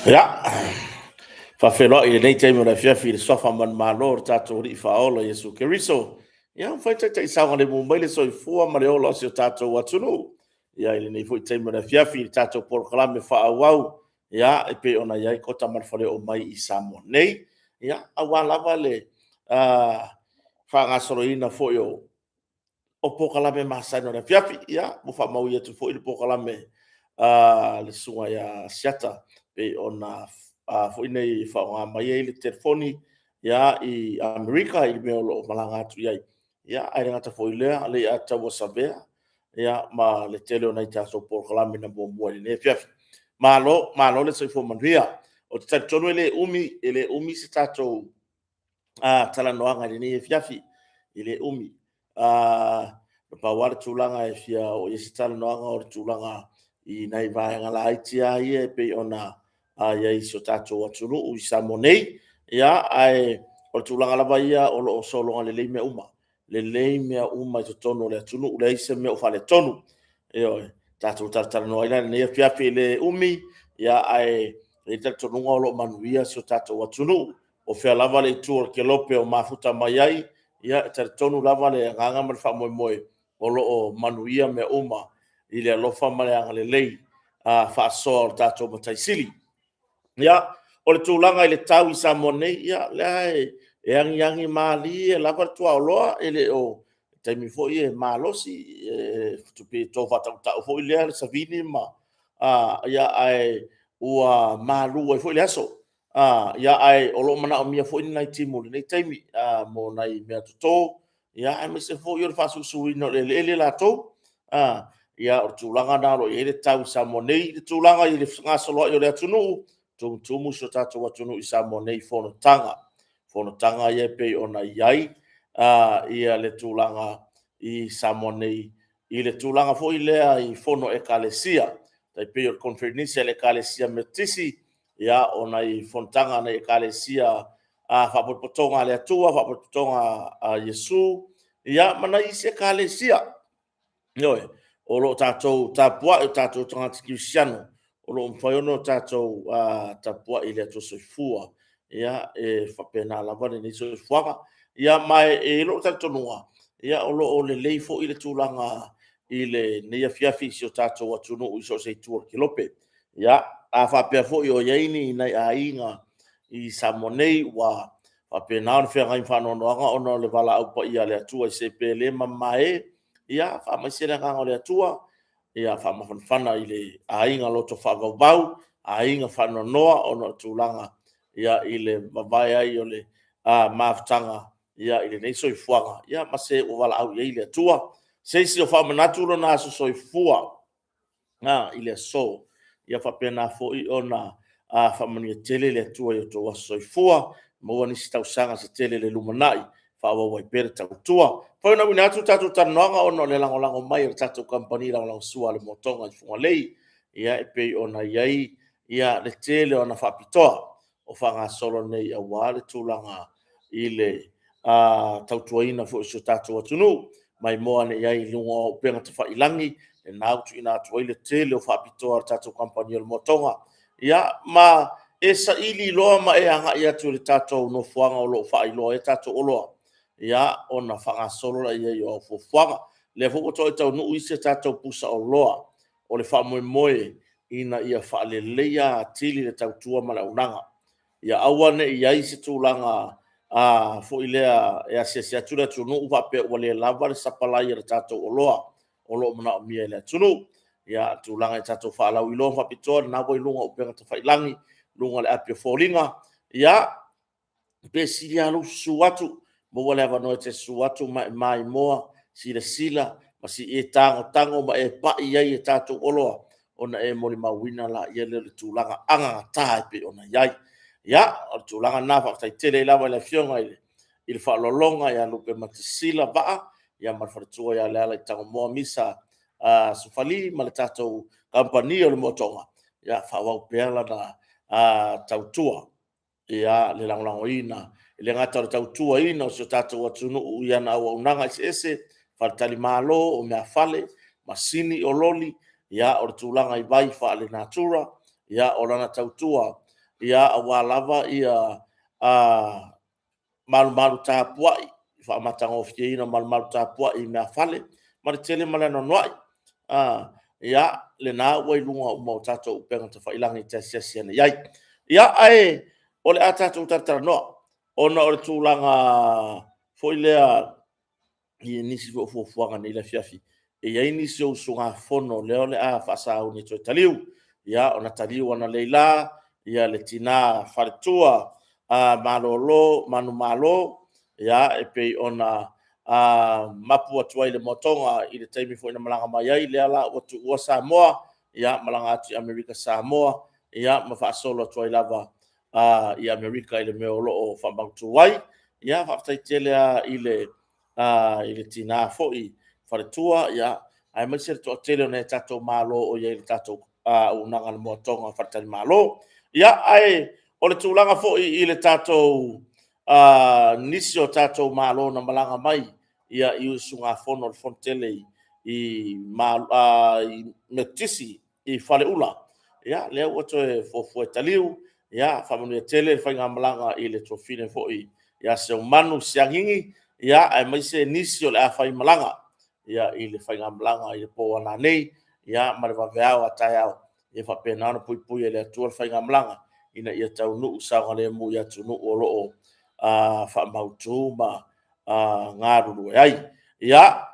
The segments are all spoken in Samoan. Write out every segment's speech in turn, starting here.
Ia, faafeiloai i lenei taimi o le afiafi i le suafa manumalo o le tatou Alii Faaola Iesu Keriso. Ia, ua fai taitai saogalemu mai le soifua ma le ola o si o tatou atunuu. Ia, i lenei foi taimi o le afiafi i le tatou polokalame faaauau, ia, e pei ona i ai Kota ma le Faleoo mai i Samoa nei. Ia, aua lava le faagasoloina foi o polokalame masani o le afiafi. Ia, ua faamauina atu foi le polokalame a le susuga ia Asiata e pei ona foi nei faaaoga mai ai le telefoni i Amerika i le mea o lo o malaga atu i ai. Ia, ae le gata foi i lea, o Leiataua Savea ma le tele o nai tatou polokalame na muamua i lenei afiafi. Malo, malo le soifua manuia. Ou te talitonu e le umi, e le umi se tatou talanoaga i lenei afiafi, e le umi. Na pau lava le tulaga e fia oo i ai se talanoaga o le tulaga i nai vaega laiti lava ia e pei ona i ai i si o tatou atunuu i Samoa nei. Ae o le tulaga lava ia o lo o sologa lelei mea uma, lelei mea uma i totonu o le atunuu, leai se mea o faaletonu. Ioe. Tatou talatalanoa ai la i lenei afiafi, e le umi, ae i ai le talitonuga o lo o manuia si o tatou atunuu. O fea lava le itu o le kelope o mafuta mai ai, ia e talitonu lava le agaga ma le faamoemoe o lo o manuia mea uma i le alofa ma le agalelei faasoa o le tatou Matai Sili. Ia, o le tulaga i le tau i Samoa nei, ia o lea e agiagi malie lava le tuaoloa, e le o le taimi foi e malosi, e to faatautau foi lea le savini ae ua malu ai foi le aso. Ae o lo o manaomia foi ni nai timu i lenei taimi mo nai meatoto, aemaise foi o le faasusuina o le eleele latou. Ia, o le tulaga lena o lo o i ai le tau i Samoa nei. I le tulaga i le fegasoloai o le atunuu, e tumutumu si o tatou atunuu i Samoa nei i fonotaga, fonotaga ia e pei ona i ai le tulaga i Samoa nei i le tulaga foi lea i fono a Ekalesia, e tai pei o le Koneferenisi a le Ekalesia Metotisi, o nai fonotaga a nai Ekalesia, Faapotopotoga a le Atua, Faapotopotoga a Iesu, ia ma nai isi Ekalesia. Ioe. O lo o tatou tapuai, o tatou tagata kerisiano o lo o mafai ona tatou tapuai i le Atua Soifua. Ia, e faapena lava lenei soifuaga. Ia ma e i ai lou talitonuga, o lo o lelei foi le tulaga i lenei afiafi i si o tatou atunuu i so o se itu o le kelope. Ia, a faapea foi o i ai ni nai aiga i Samoa nei ua faapena ona feagai ma faanoanoaga ona o le valaau paia a le Atua i se pele ma mamae, ia faamaise le agaga o le Atua, ia faamafanafana i le aiga loto faavauvau, aiga faanoanoa ona o tulaga i le vavae ai o le mafutaga i lenei soifuaga ma se ua valaau i ai le Atua. Se isi o faamanatu lona aso soifua i le aso, ia faapena foi ona faamanuia tele le Atua i o outou aso soifua, maua nisi tausaga se tele i le lumanai, faaauau ai pea le tautua. E faapea foi ona auina atu le tatou talanoaga ona o le lagolago mai a le tatou kamupani lagolagosua a le Motoga i Fugalei, e pei ona i ai le tele o ana faapitoa o faagasolo nei aua le tulaga i le tautuaina foi o si o tatou atunuu. Maimoa ane i ai i luga o upega tafailagi, lena ua tuuina atu ai le tele o faapitoa a le tatou kamupani o le Motoga. Ia ma e saili loa ma e agai atu i le tatou nofoaga o lo o faailoa ai a tatou oloa, ona faagasolo lea i ai o au fuafuaga. O lea foi ua toe taunuu isi a tatou pusaoloa. O le faamoemoe ina ia faaleleia atili le tautua ma le auaunaga. Ia aua ne i i ai se tulaga foi lea e asiasi atu le atunuu faapea ua le lava le sapalai a le tatou oloa o lo o manaomia e le atunuu. Ia, o le tulaga i tatou faalauiloa faapitoa, lena ua i luga o upega tafailagi, luga o le api a foliga. Ia, pe sili lava lou susu atu, maua le avanoa e te susu atu ma e maimoa, silasila ma se i e tagotago ma e pai i ai i tatou oloa, ona e molimauina lea o le tulaga anagata e pei ona i ai. Ia, o le tulaga lena. Faafetai tele ai lava i le Afioga i le Faaaloaloga ia Lupematasila Vaa ma le faletua ia Lealaitagomoa Misa Sofali ma le tatou kamupani o le Motoga. Ia faaauau pea lana tautua, le lagolagoina, e le gata o le tautuaina o si o tatou atunuu i ana auaunaga eseese, faletalimalo, o meafale, masini, o loli, o le tulaga i vai faalenatura, o lana tautua. ia, aua lava ia malumalu tapuai, faamatagofieina o malumalu tapuai i meafale ma le tele ma le anoanoai. Ia, lena ua i luga uma o tatou upega tafailagi e te asiasi ane i ai. Ia, ae o le a tatou talatalanoa ona o le tulaga foi lea i nisi foi o fuafuaga i lenei afiafi. E i ai nisi o usugafono o lea o le a faasauni e toe taliu, ia, ona taliu analeila le tina faletua malolo manumalo e pei ona mapu atu ai i le moatoga i le taimi foi na malaga mai ai, lea la ua tuua Samoa, malaga atu i Amerika Samoa, ma faasolo atu ai lava i Amerika i le mea o lo o faamautu ai. Ia faafetai tele lava i le tina foi faletua, aemaise le toatele o nai a tatou malo o i ai i le tatou auaunaga a le Moatoga Faletalimalo. Ia, ae o le tulaga foi i le tatou nisi o tatou malo na malaga mai i usugafono i le Fono Tele i Metotisi i Faleula, ia, lea ua toe fuafua e taliu. Ia faamanuia tele le faigamalaga i le tuafafine foi ia Seumanu Siagigi, aemaise nisi o le a faimalaga i le faigamalaga i le po a nanei ma le vaveao a taeao. Ia faapena ona puipui e le Atua le faigamalaga ina ia taunuu saogalemu i atunuu o lo o faamautu ma galulue ai. Ia,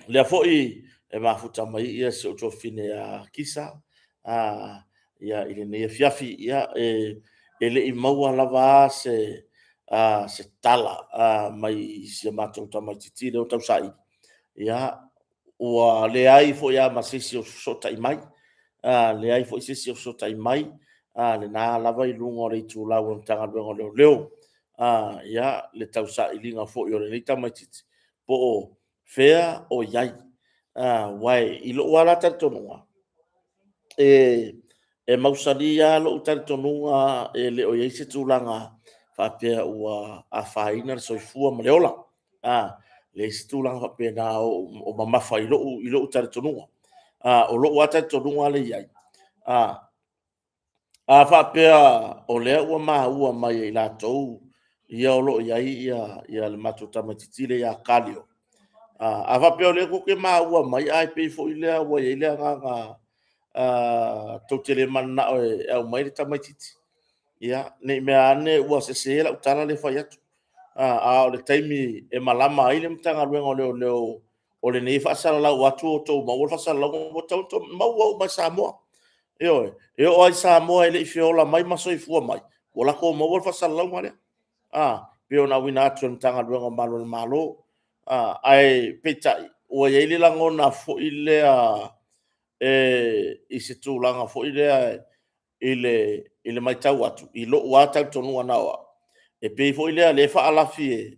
lea foi e mafuta mai si ou tuafafine ia Kisa i lenei afiafi. Ia, e le i maua lava se tala mai si a matou tamaitiiti lea ua tausaili, ua leai foi lava ma se isi o fesootai mai, leai foi se isi o fesootai mai, lena lava e i luga o le itulau a le Matagaluega o Leoleo le tausailiga foi o lenei tamaitiiti po o fea o i ai. Aua i lou lava la talitonuga, e mausali lava lou talitonuga e le o i ai se tulaga faapea ua afaina le soifua ma le ola. E leai se tulaga faapena o mamafa i lou talitonuga. O lou lava talitonuga lea e i ai, a faapea o lea ua maua mai e i latou ia o lo o i ai le matou tamaitiiti lea ia Kalio, a faapea o lea tou te maua mai ae pei foi lea ua i ai le agaga tou te le mananao e aumai le tamaitiiti, ia, ne i meaane ua sese lau tala lea e fai atu. A o le taimi e malama ai le Matagaluega o Leoleo o lenei e faasalalau atu ua outou maua le faasalalauga, ua tatau ona maua uma e Samoa. Ioe. E oo lava i Samoa e le i feola mai ma soifua mai, ua latou maua le faasalalauga lea, pei ona auina atu e le Matagaluega o Malu o le Malo. Ae peitai, ua i ai le lagona foi lea i se tulaga foi lea i le matau atu i lou lava talitonuga na o au, e pei foi lea o lea e faalafi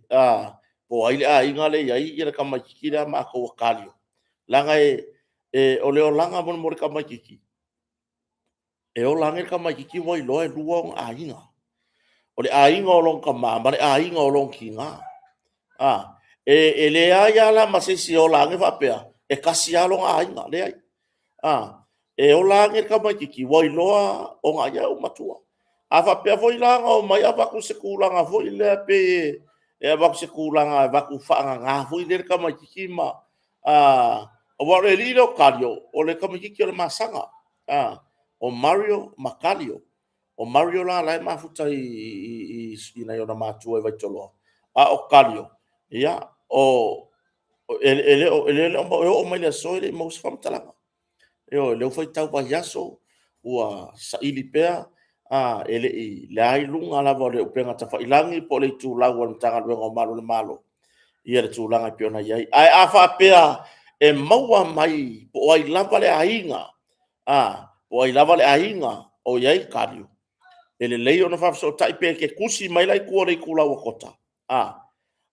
po o ai le aiga lea e i ai le tamaitiiti lea a matou o Kalio, leaga o le olaga mo le tamaitiiti, e ola ane le tamaitiiti ua iloa e lua ona aiga. O le aiga o lona tama ma le aiga o lona tina. E leai lava la ma se isi e ola ane faapea e tasi lava lona aiga, e leai. E ola ane le tamaitiiti ua iloa ona ia ua matua. A faapea foi la na omai avatu i se tulaga foi lea pei e avatu i se tulaga e avatu faanana foi lea le tamaitiiti ma... Aua o le alii lea o Kalio, o le tamaitiiti o le masaga. O Mario ma Kalio. O Mario la o la e mafuta i nai ona matua i Vaitoloa, a o Kalio, e oo mai i le aso e le i maua se faamatalaga. Ioe, o lea ua faitau vaiaso ua saili pea, o la e i luga lava o le upega tafailagi po o le itulau a le Matagaluega o Malu o le Malo le tulaga e pei ona i ai. Ae a faapea e maua mai po o ai lava le aiga, po o ai lava le aiga o i ai Kalio, e lelei ona faafesootai pe te tusi mai la i tua i le itulau a Kota,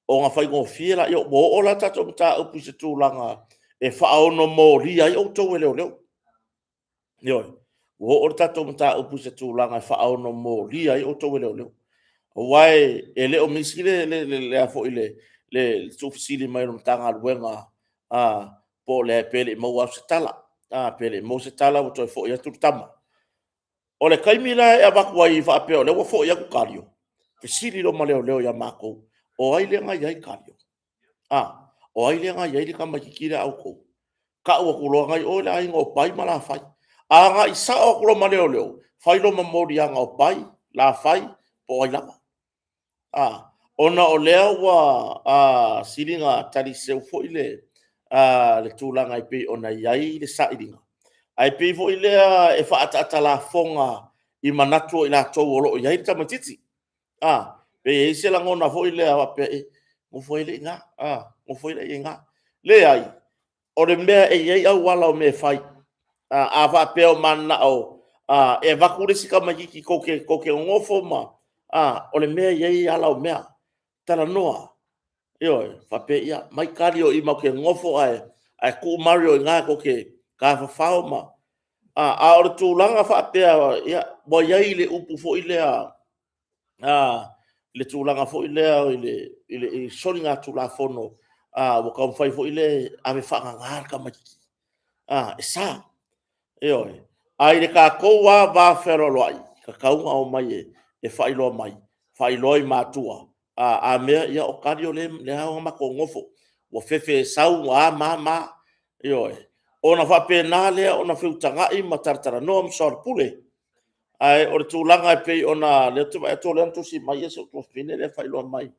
ona faigofie lea. Ua oo la le tatou mataupu i se tulaga e faaonomolia ai outou e leoleo. Ioe. Ua oo le tatou mataupu i se tulaga e faaonomolia ai outou e leoleo. Aua e le o misi le tuufesili mai o le Matagaluega pe le i maua atu se tala, pe le i maua se tala ua toe foi atu le tama. O le taimi la e avatu ai faapea o lea ua foi atu Kalio, fesili loa ma leoleo ia matou, o ai lea na i ai Kalio? A, o ai lea na i ai le tamaitiiti lea a outou? Tau atu loa, na i o i le aiga o Pai ma Lafai. Agai sao atu loa ma leoleo, fai loa ma moliaga o Pai, Lafai po o ai lava. A, ona o lea ua sili ona taliseu foi le tulaga e pei ona i ai le sailiga, ae pei foi lea e faaataata lafoga i manatu o i latou o lo o i ai le tamaitiiti. A, pe i ai se lagona foi lea faapea, e nofo ai lea i ina, nofo ai lea i ina. Leai, o le mea e i ai auala o mea e fai. A faapea ua mananao e avatu le isi tamaitiiti tou te nonofo ma... o le mea e i ai ala o mea, talanoa, ioe, faapea, ia aumai Kalio i i matou te nonofo ae tuu Mario i ina tou te tafafao ma... A o le tulaga faapea ua i ai le upu foi lea i le tulaga foi lea i le soligatulafono ua taumafai foi lea e ave faagagā le tamaitiiti. E sa, ioe. Ae i le tatou lava va fealoaloai, e tatau ona omai e faailoa mai, faailoa i matua, a mea, ia o Kalio lea e matou nonofo, ua fefe e sau a ma a ma a. Ioe. Ona faapena lea ona feutagai ma talatalanoa ma soalaupule. Ae o le tulaga e pei ona… o lea ou te vaai atu o lea na tusi mai si ou tuafafine lea e faailoa mai,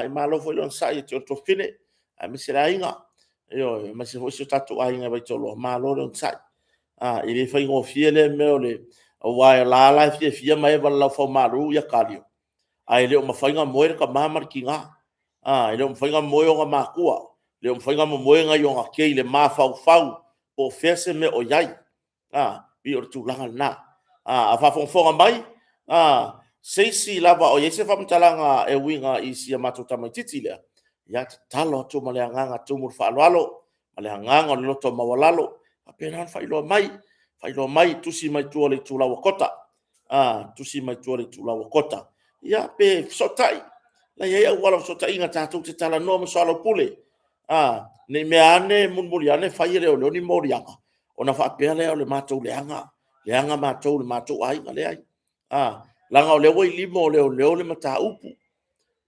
malo foi le onosai i si ou tuafafine aemaise le aiga, ioe, aemaise foi si o tatou aiga i Vaitoloa, malo le onosai. E le faigofie lea mea, aua o la e lava e fiafia ma eva i le laufaumalu Kalio, ae le o mafai ona moe le tama ma le tina, e le o mafai ona moe ona matua, e le o mafai ona momoe nai ona kei i le mafaufau po o fea se mea o i ai. E pei o le tulaga lena. A o faafogafoga mai se isi lava o i ai se faamatalaga e uiga i si a matou tamaitiiti lea, ia tatalo atu ma le agaga tumu i le faaaloalo ma le agaga o le loto maualalo, faapena ona faailoa mai, faailoa mai, tusi mai tua i le itulau a Kota, tusi mai tua i le itulau a Kota, ia pe fesootai. O la e i ai auala o fesootaiga tatou te talanoa ma soalaupule, ne i meaane mulimuli ane fai e leoleo ni moliaga, ona faapea lea o le matou leaga, leaga matou i le matou aiga. Leai, leaga o lea ua i lima o leoleo le mataupu.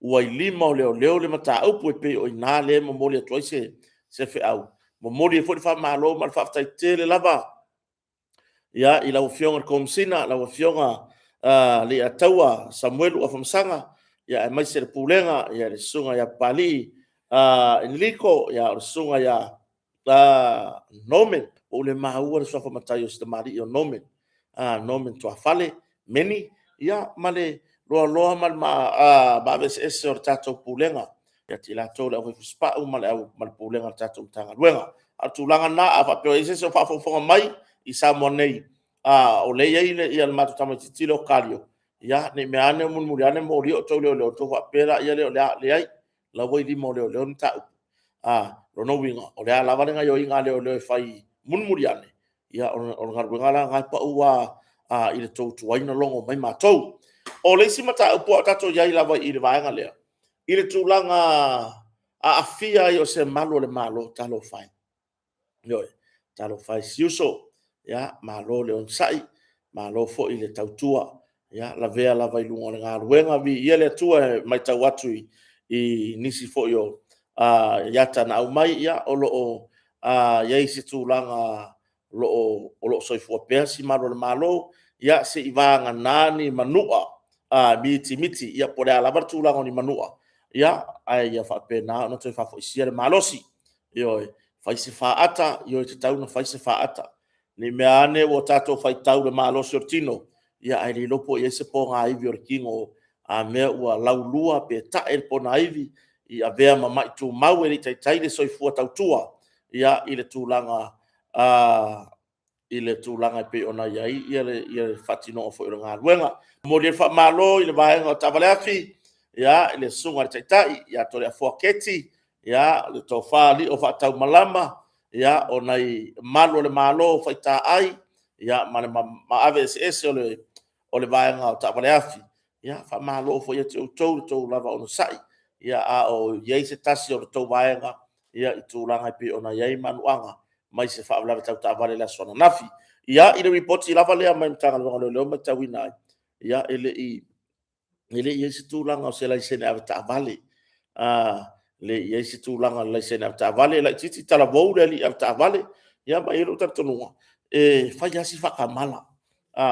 Ua i lima o leoleo le mataupu, e pei o i ina lea e momoli atu ai se feau, momoli ai foi le faamalo ma le faafetai tele lava i lau Afioga i le Komesina lau Afioga Leiataua Samuelu Afamasaga, aemaise le Pulega, le Susuga ia Papalii Eneliko, o le Susuga ia Norman. Ua ou le maua le suafa matai o si tamalii o Norman, Norman Tuafale Meni, ia ma le loaloa ma le maave eseese o le tatou Pulega ia te i latou o le aufaifusipau ma le Pulega a le tatou Matagaluega. A o le tulaga lena, a faapea o i ai se isi o faafogafoga mai i Samoa nei, o lea e i ai le matou tamaitiiti lea o Kalio, ia ne i meaane mulimuli ane molia outou e leoleo, ona outou faapea lea o le a. Leai, o la ua i lima o leoleo le mataupu. O lona uiga, o le a lava le gaoioiga a leoleo e fai mulimuli ane, ia o le galuega la lena e pau lava i le tou tuai ona logo mai matou. O le isi mataupu a o tatou i ai lava i le vaega lea, i le tulaga aafia ai o se malu o le Malo, talofa e. Ioe, talofa e i si uso, malo le onosai, malo foi le tautua, lavea lava i luga o le galuega. Viia le Atua e matau atu i nisi foi o ata na aumai, ia o lo o i ai se tulaga o lo o soifua pea si malu o le Malo, ia seivagana ni manua mitimiti, ia po o le a lava le tulaga o ni manua, ae ia faapena ona toe faafoisia le malosi. Ioe, fai se faata, ioe, e tatau ona fai se faata. Ne i meaane ua tatou faitau i le malosi o le tino, ae le iloa po o i ai se ponaivi o le tino a mea ua laulua pe tae le ponaivi i avea ma mai tumau, e le i taitai le soifua tautua i le tulaga e pei ona i ai le faatinoga foi o le galuega. E momoli ai le faamalo i le vaega o taavaleafi i le Susuga i le Taitai ia Toleafoa Keti, le Tofa Alii Faataumalama, o nai malu o le Malo o faitaai ma le maave eseese o le vaega o taavaleafi. Ia faamalo foi ia te outou i le tou lava onosai, a o i ai se tasi o le tou vaega i tulaga e pei ona i ai manuaga mai se faalavelave tau taavale i le aso ananafi. Ia, i le ripoti lava lea mai Matagaluega o Leoleo matauina ai, ia e le i i ai se tulaga o se laisene avetaavale. Le i i ai se tulaga o le laisene avetaavale, e laitiiti talavou le alii avetaavale. Ia ma e i ai lou talitonuga, e fai lava si faatamala.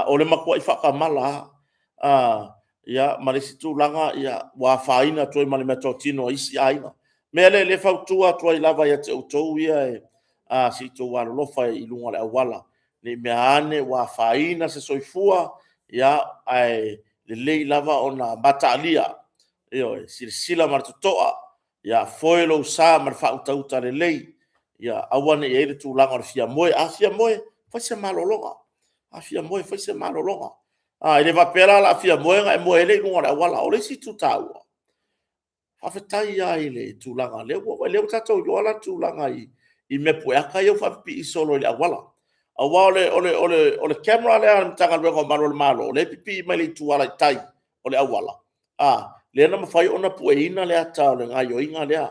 O le matuai faatamala lava. Ia ma le isi tulaga ua afaina atu ai ma le meatotino a isi aiga. O le mea lea o lea e fautua atu ai lava ia te outou ia, se i outou alolofa i luga o le auala, ne i mea ane ua afaina se soifua, ae lelei lava ona mataalia, ioe, silasila ma le totoa, foe lou sa ma le faautauta lelei, ia aua ne i i ai le tulaga o le fia moe. A fia moe, fai se malologa. A fia moe, fai se malologa. E le faapea la o le a fia moe ona e moe ai lea i luga o le auala. O le isi itu taua, faafetai lava i le tulaga lea ua tatou iloa le tulaga i mea pueata ia ua faapipii solo i le auala. Aua o le camera lea a le Matagaluega o Malu o le Malo, lea e pipii mai le itu ala i tai o le auala, lea na mafai ona pueina le ata o le gaoioiga lea,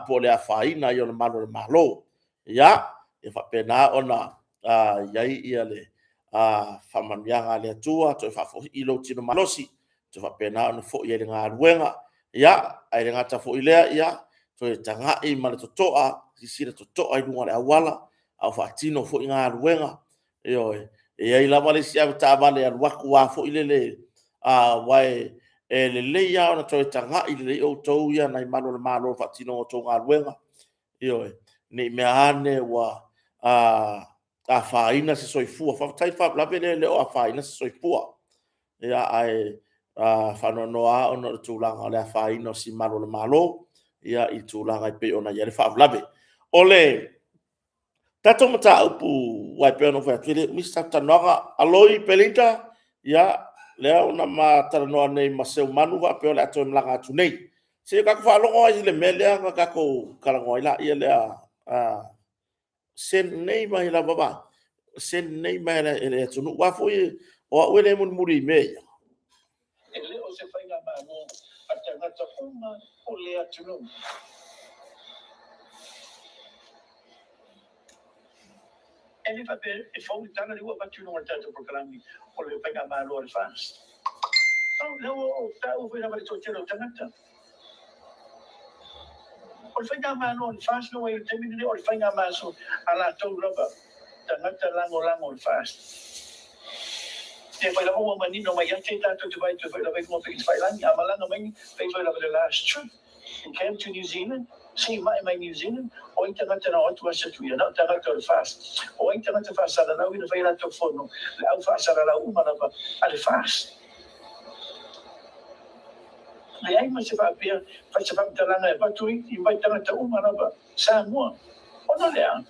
po o le afaina ai o le malu o le Malo. Ia faapena ona i ai le faamanuiaga a le Atua, toe faafoi lou tino malosi, toe faapena ona foi ai i le galuega. Ae le gata foi i lea, toe tagai ma le totoa, silasila totoa i luga o le auala a o faatino foi galuega. Ioe. E i ai lava le isi avetaavale e alu atu lava foi lele, aua e lelei lava ona toe tagai lelei outou ia nai malu o le Malo i le faatinoina o a outou galuega, ioe, ne i mea ane ua afaina se soifua. Faafetai i le faalavelave lea e le o afaina se soifua, ae faanoanoa lava ona o le tulaga o le afaina o si malu o le Malo i tulaga e pei ona i ai le faalavelave. O le tatou mataupu aua e pei ona ou fai atu, e le umi se tatou talanoaga. Aloi Belinda, ia, lea na ma talanoa nei ma Seumanu faapea o le a toe malaga atu nei. Se i tatou faalogo lava i le mea lea na tatou talanoa ai lea, send nei mai lava, send nei mai e le atunuu. Aua foi o au e le mulimuli i mea ia. E le o se faigamalo a tagata uma o le atunuu. E le faapea e fou le tala lea ua avatu i luga o le tatou polokalame o le faigamalo a le FAST. O lea ua ou taua foi lava i le toatele o tagata. O le faigamalo a le FAST lea ua i ai i le taimi lenei, o le faigamalo a latou lava, tagata lagolago i le FAST. Lea foi lava ua manino mai ia te tatou te vaai atu foi lava i luga o upega tafailagi. A malaga mai pei foi lava le last trip he came to New Zealand, se i mae mai New Zealand, o ai tagata na o atu asi atu ia? Na o tagata o le FAST. O ai tagata faasalalau ia na fai a latou fono, le au faasalalau uma lava a le FAST. Leai ma se faapea, fai se faamatalaga e avatu i mai tagata uma lava Samoa. Ona o le a?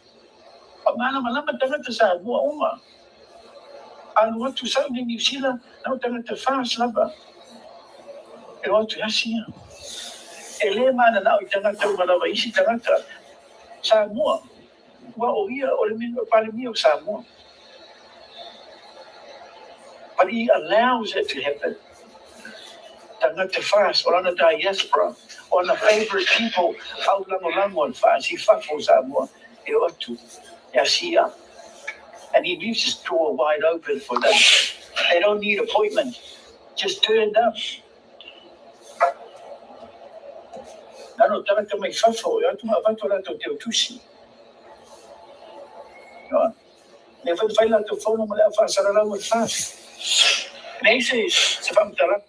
O malamalama tagata Samoa uma. Alu atu sau nei Niu Sila, na o tagata FAST lava e o atu e asi ia. E le mananao i tagata uma lava isi tagata Samoa. Ua o ia o le Palemia o Samoa. But he allows it to happen. Tagata FAST, o lana diaspora, o ana favourite people, au lagolago a le FAST i fafo o Samoa e o atu e asia. And he leaves his door wide open for them. They don't need appointment. Just turned up. Nano tagata mai fafo e o atu ma avatu a latou teo tusi. Lea foi na fai latou fono ma le au faasalalau o le FAST. Leai se se faamatalaga.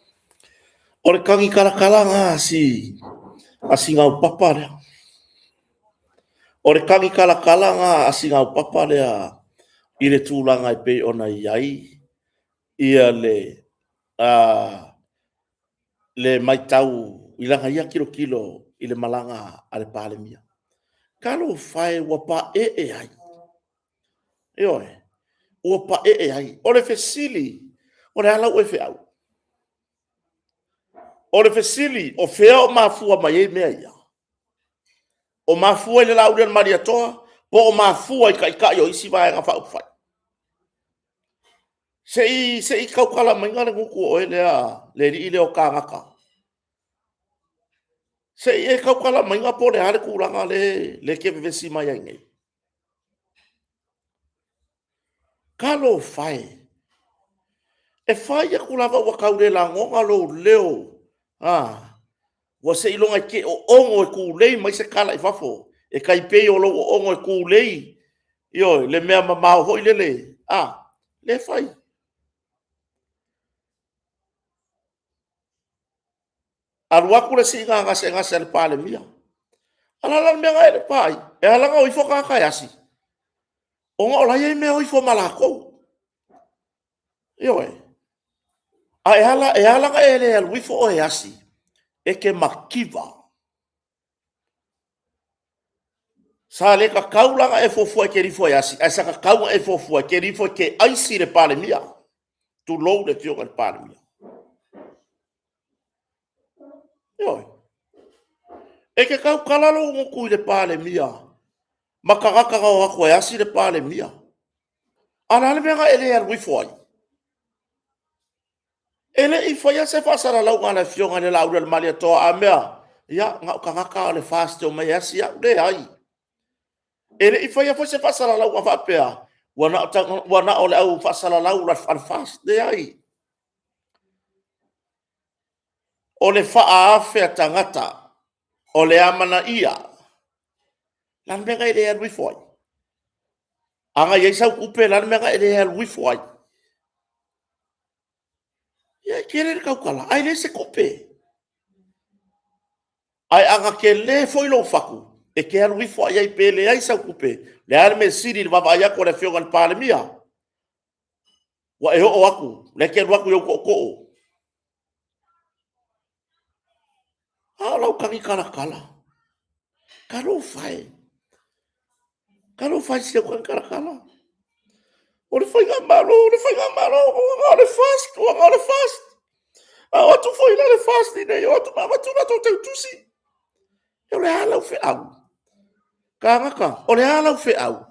O le tagitalatalaga a si a Sigaupapa lea. O le tagitalatalaga a Sigaupapa lea i le tulaga e pei ona i ai ia le le matau i lana ia tilotilo i le malaga a le Palemia. Talofa e ua paee ai. Ioe, ua paee ai. O le fesili, o le a lau faifeau? O le fesili, o fea o mafua mai ai mea ia? O mafua i le Laulu-a-le-Malietoa po o mafua i taitai o isi Vaega Faaupufai? Se i tautala maiga le gutu o oe lea, le alii lea o Tagata. Se i e tautala maiga po o le a le tulaga lea e te vevesi mai ai nei. Talofa e! E fai atu lava ua tau le lagona lou leo, a, ua seiloga e te oono e tulei mai se tala i fafo, e tai pei o lou oono e tulei, ioe, le mea mamao foi lele, a, lea e fai. Alu atu le siiga gasegase a le Palemia. A o le a la le mea na e le vaai? E ala ona o ifo tagata e asi, ona o la e i ai mea e o ifo ma latou. Ioe. Ae e ala ona e le alu ifo oe e asi, e te mativa. Sa le tatau la ona e fuafua e te alu ifo e asi, ae sa tatau ona e fuafua e te alu ifo e te aisi le Palemia, tulou le Afioga i le Palemia. Ioe. E te tautala lou gutu i le Palemia ma tagata na o atu e asi le Palemia. A o le a le mea na e le alu ifo ai? E le i faia se faasalalauga a le Afioga i le Laaulialemalietoa, a mea, ia, na o tagata lava o le FAST e omai e asi au. Leai. E le i faia foi se faasalalauga faapea, ua na o le au faasalalau a le FAST. Leai. O le faaafe a tagata, o le amanaia. O le a le mea na e le alu ifo ai? A na i ai sau tupe, o le a le mea na e le alu ifo ai? Ia, e tele le tautala, ae leai se tupe. Ae a na tele foi lou fatu, e te alu ifo lava i ai pe leai sau tupe. O le a le mea sili i le vaavaai atu a le Afioga i le Palemia? Ua e oo atu, o lea e te alu atu i ou tootoo. A o lau tagi talatala. Talofa e. Talofa e i si au tagi talatala. O le faigamalo, o le faigamalo, ua na o le FAST, ua na o le FAST. A o atu foi la le FAST i inei, o atu ma avatu latou tautusi. O le a lau feau? Tagata, o le a lau feau?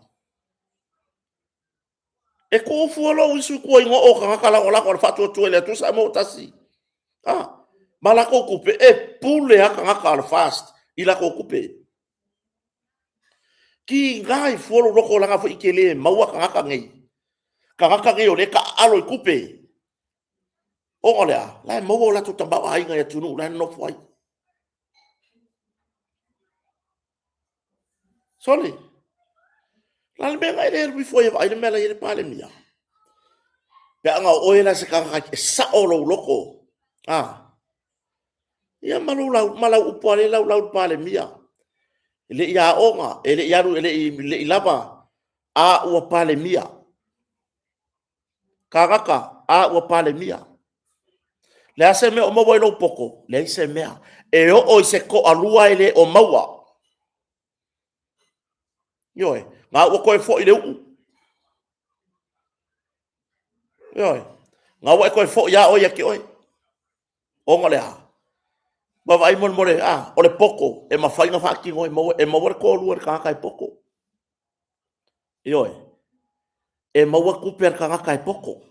E tuu fua lou uso i tua i o tagata lagolago a le Faatuatua i le Atua Samoa ua Tasi. Ah, ma latou tupe, e pule lava tagata o le FAST i latou tupe. Tiga i fua lou loto leaga foi e te le maua tagata nei. Tagata nei o lea e taaalo i tupe. Ona o le a? La e maua o latou tamaoaiga i atunuu la e nonofo ai. Sole, o le a le mea na e le alu ifo ai e vaai le mea la e i ai le Palemia? Pe ana o oe la se tagata e sao lou loto, a, ia ma lou lau, ma lau upu lava lea e laulau i le Palemia. E le i aoga, e le i alu, e le i lava, a ua Palemia. Tagata, a ua Palemia. Le a se mea o maua i lou poto? Leai se mea. E oo i se toalua e le o maua. Ioe, na ua toe foi le uu. Ioe, na ua e toe foi lava oe ia te oe. Ona o le a? Vaavaai molemole, a, o le poto e mafai ona faatino e maua, e maua le toalua i le tagata e poto. Ioe, e maua tupe a le tagata e poto.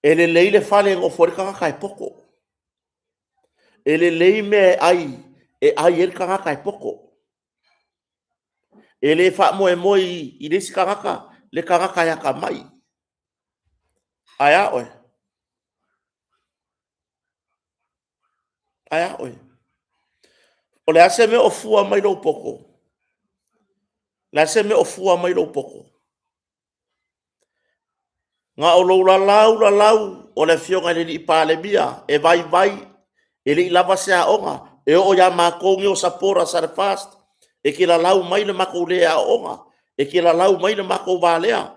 E lelei le fale e nofo ai le tagata e poto. E lelei mea e ai, e ai ai le tagata e poto. E le faamoemoe i le isi tagata le tagata e atamai. Ae a oe? Ae a oe? O le a se mea o fua mai lou poto? O le a se mea o fua mai lou poto? Na o lou lalau lalau o le Afioga i le Alii Palemia e vaivai, e le i lava se aoga, e oo ia matou nei o supporters a le FAST, e te lalau mai le matou le aooga, e te lalau mai le matou valea.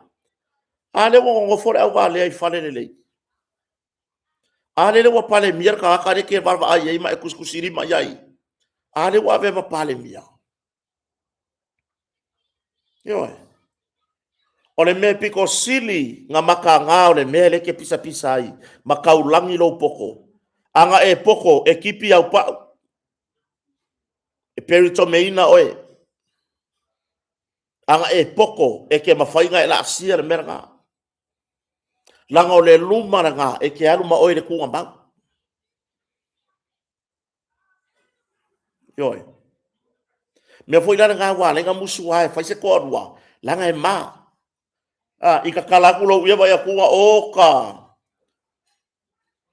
A lea ua nonofo le auvalea i fale lelei. A lele ua Palemia le tagata lea e te vaavaai i ai ma e tusitusilima i ai. A lea ua avea ma Palemia. Ioe. O le mea pito sili na mataga o le mea lea e te pisapisa ai ma taulagi lou poto. A na e poto e tipi au pau. E peritomeina oe. A na e poto e te mafai na e laasia le mea lena. Leaga o le luma lena e te alu ma oe i le tuugamau. Ioe. Mea foi la lena ua ala ai ona musu lava e fai se toalua, leaga e ma. A, i tatala atu lou ia vaai atu oka.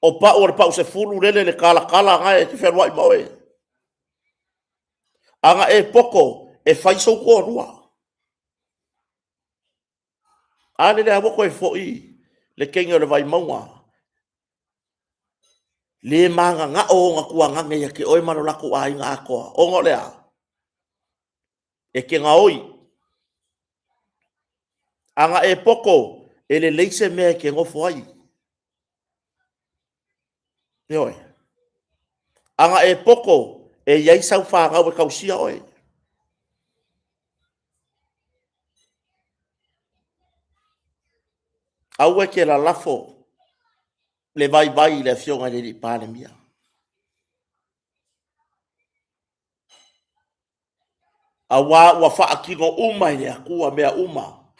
O pau o le pau 10 lele le talatala na e te fealuai ma oe. A na e poto e fai sou toalua. A lele lava ua toe foi le teine o le Vaimauga, le mananao ona tuagane ia te oe ma lo latou aiga atoa, ona o le a? E te gaoi. A na e poto, e lelei se mea e te nofo ai. Ioe. A na e poto, e i ai sau fanau e tausia oe. Aua e te lalafo le vaivai i le Afioga i le Palemia. Aua ua faatino uma e le Atua mea uma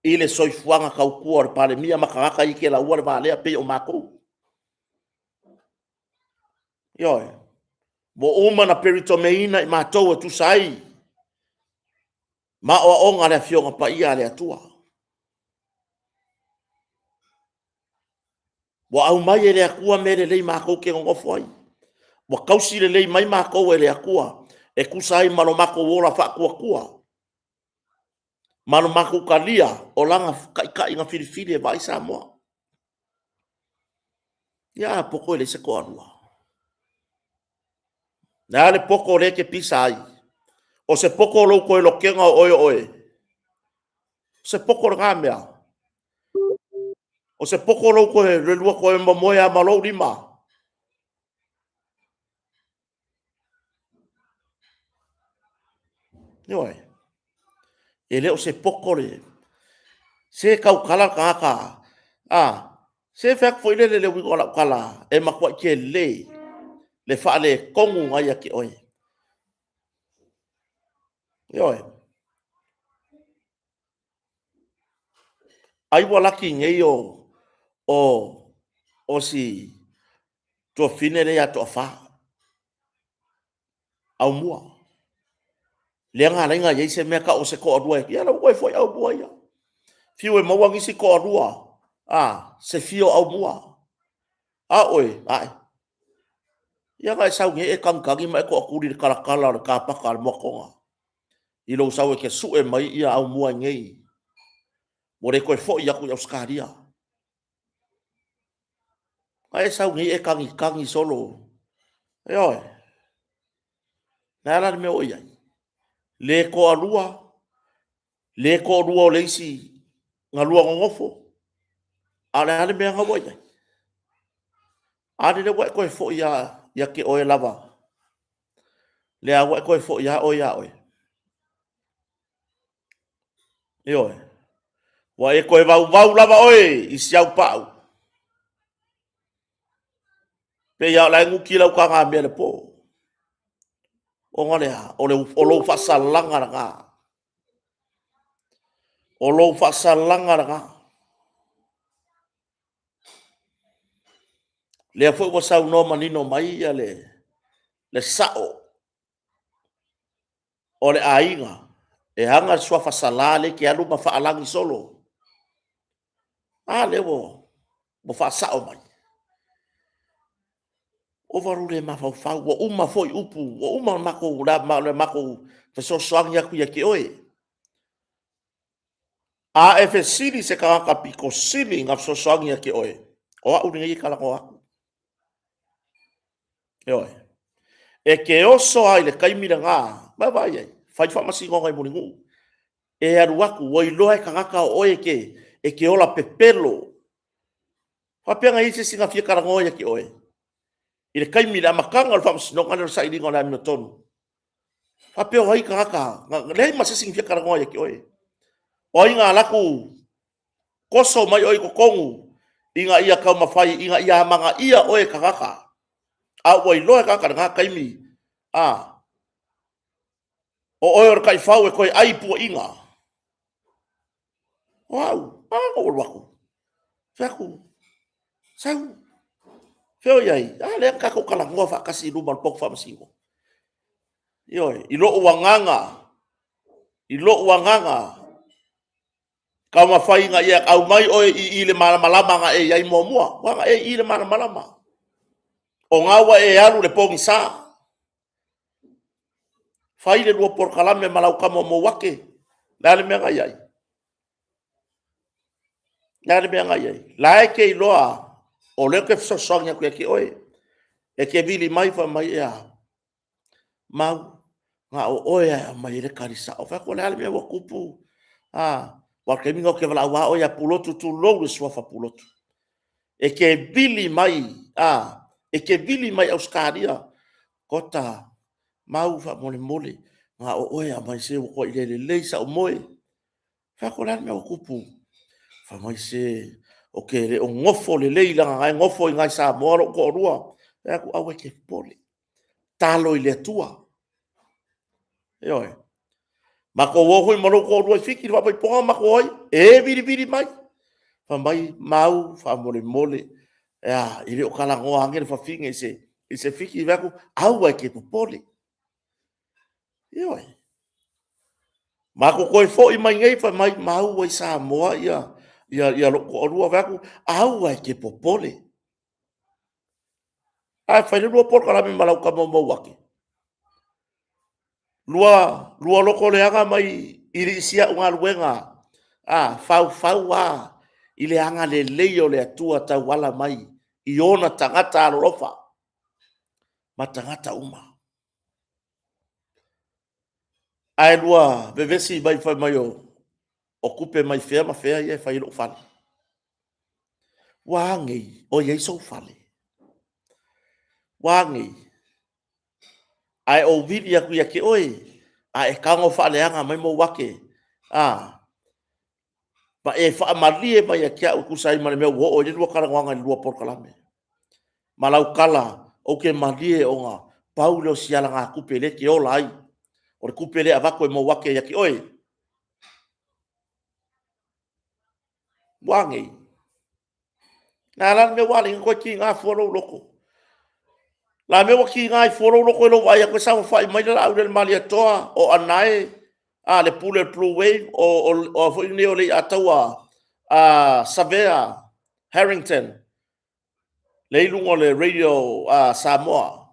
i le soifuaga tautua o le Palemia ma tagata ia e te laua le va lea pei o matou. Ioe. Ua uma ona peritomeina i matou e tusa ai ma aoaoga a le Afioga Paia a le Atua. Ua aumai e le Atua mea lelei matou te nonofo ai. Ua tausi lelei mai matou e le Atua e tusa ai ma lo matou ola faatuatua ma lo matou talia o lana taitaiga filifili e vaai Samoa. Ia a poto e leai se toalua. Le a le poto lea e te pisa ai? O se poto o lou toe lotega o oe o oe? O se poto lena mea? O se poto lou toe le lua toe momoe lava ma lou lima? Ioe. E le o se poto le... Se tautala le tagata, a, se fai atu foi lele i le uiga o lau tala, e matuai tele le faaletonu na ia te oe. Ioe. Ai ua laki nei o si tuafafine lea ia Toafa, Aumua. Lea na ala ai ona i ai se mea tau o se toalua e, ia la ua toe foi Aumua ia. Fiu e maua nisi toalua, a, se fia o Aumua. A oe, ae. Ia na e sau nei e tagitagi ma e toatuli i le talatala o le kapaka a le Moatoga. I lou sau e te sue mai ia Aumua i nei. Ua le toe foi atu i Ausetalia. A e sau nei e tagitagi solo. Ioe. Le a la le mea ua i ai? Le toalua, le toalua o le isi na lua nonofo, a o le a le mea na ua i ai? A lele ua e toe foi ia te oe lava. Lea ua e toe foi lava oe ia oe. Ioe. Ua e toe vauvau lava oe i si au pau. Pei lava o la e nuki lau tagamea i le po. Ona o le a? O, le, o lou faasalaga lena. O lou faasalaga lena. Lea foi ua saunoa manino mai ia le, le sao o le aiga e aga le suafa Salã lea e te alu ma faalagi solo. A lea ua, ua faasao mai. Ova lou le mafaufau, ua uma foi upu, ua uma le matou, le matou fesoasoani atu ia te oe. A e fesili se tagata pito sili na fesoasoani ia te oe, o au lenei e talanoa atu. Ioe. E te oso lava i le taimi lena, ma vaai ai, fai faamasinoga i Mulinuu. E alu atu, ua iloa e tagata o oe e te, e te ola pepelo. Faapea na i ai se isi na fia talanoa ia te oe. I le taimi, i le amataga o le faamasinoga lea o le sailiga o le amiotonu. Faapea o ai tagata, leai ma se isi na fia talanoa ia te oe. O ai na alu atu toso mai oe i totonu ina ia taumafai ina ia amanaia oe e tagata, a ua iloa e tagata i lena taimi, a, o oe o le taifau e toe ai i puaina. O au, a na ou alu atu, fai atu, sau, fea o i ai? A lea na tatou talanoa faatasi i luma o le potu faamasino. Ioe, i lou agaga, i lou agaga. Taumafai ina ia aumai oe i i le malamalama na e i ai muamua. Ua na e i i le malamalama. O na ua e alu i le pogisa. Fai le lua polokalame ma lau tama o Mouake. O le a le mea na i ai? O le a le mea na i ai? La e te iloa o lea ou te fesoasoani atu ia te oe. E te vili mai fai mai, e a? Mau, na o oe lava e aumai ai le tali sao. Ou fai atu, o le a le mea ua tupu? Aua o le taimi lena ou te valaau lava oe ia Pulotu, tulou le suafa Pulotu. E te vili mai, a, e te vili mai Ausetalia, Kota, Mau faamolemole, na o oe e aumai, se ua matuai le lelei sau moe. Ou fai atu, o le a le mea ua tupu? Fai mai, se ou te le o nofo lelei leaga o la e nofo i ina i Samoa lou toalua. Ou fai atu, aua e te popole, tatalo i le Atua. Ioe. Matou o foi ma lou toalua i Fiti i le faamaisega na matou o ai, e vilivili mai. Fai mai, Mau faamolemole, e a, e le o talanoa ane le fafine i se Fiti. Ou fai atu, aua e te popole. Ioe. Matou toe foi mai nei, fai mai, Mau ua i Samoa ia lou toalua. Ou fai atu, aua e te popole. Ae fai le lua polokalame ma lau tama o Mauate. Lua, lua lotoleaga mai i le isi au galuega, a, faufau a i le agalelei o le Atua tauala mai i ona tagata alolofa ma tagata uma. Ae lua vevesi mai fai mai o tupe mai fea ma fea ia e fai ai lou fale. Ua a nei, o i ai sou fale? Ua a nei? Ae ou vili atu ia te oe, a e tago faaleaga mai Mouake, a, ma e faamalie mai ia te au e tusa ai ma le mea ua oo i le lua talanoaga i le lua polokalame. Ma lau tala, ou te malie ona pau lea o si alagatupe lea e te ola ai. O le tupe lea e avatu e Mouake ia te oe. Ua a nei? Na la le mea ua ala ai ona toe tiga fua lou loto. La mea ua tiga ai fua lou loto i lou vaai atu e saofafai mai le Laauli a le Malietoa, o Anae, a le pule o le Blue Wave, o a foi nei o Leiataua, a Savea Harrington, lea i luga o le radio a Samoa.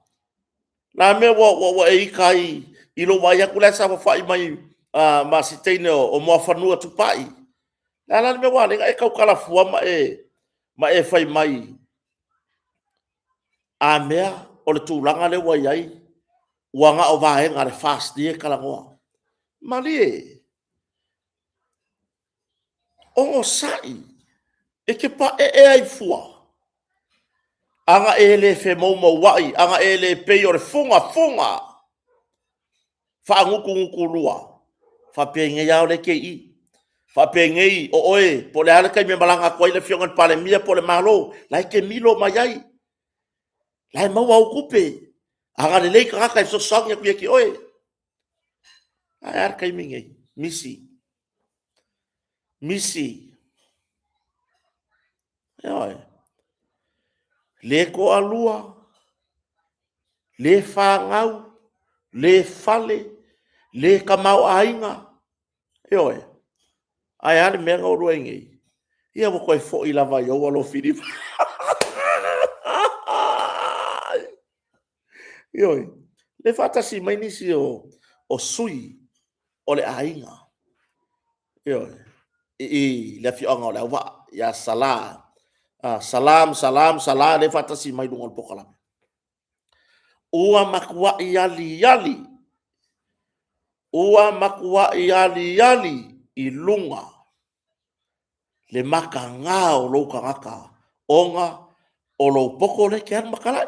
La mea ua e ita ai i lou vaai atu la e saofafai mai ma si teine o Moafanua Tupai. Le a la le mea ua ala ai ona e tautala fua ma e fai mai, a mea o le tulaga lea ua i ai, ua na o vaega a le FAST e talanoa. Malie, Onosai, e te paee ai fua, ana e le femoumouai, ana e le pei o le fugafuga faagutugutu-lua, faapenei lava o lea e te i i. Faapenei o oe, po o le a le taimi e malaga atu ai le Afioga i le Palemia po o le Malo, la e te milo mai ai, la e maua au tupe, agalelei tagata e fesoasoani atu ia te oe. Ae a le taimi nei? Misi. Misi. Ioe. Le toalua, le fanau, le fale, le tamaoaiga. Ioe. Ae a le mea na oulua i ai nei? Ia ua toe foi lava i ou alofilima. Ioe. Le faatasi mai nisi o sui o le aiga. Ioe. I le afioaga o Leauvaa, ia Sala. Salam, salam, sala, le faatasi mai luga o le polokalame. Ua matuai aliali, ua matuai aliali i luga le mataga o lou tagata ona o lou poto lea e te alu matalai.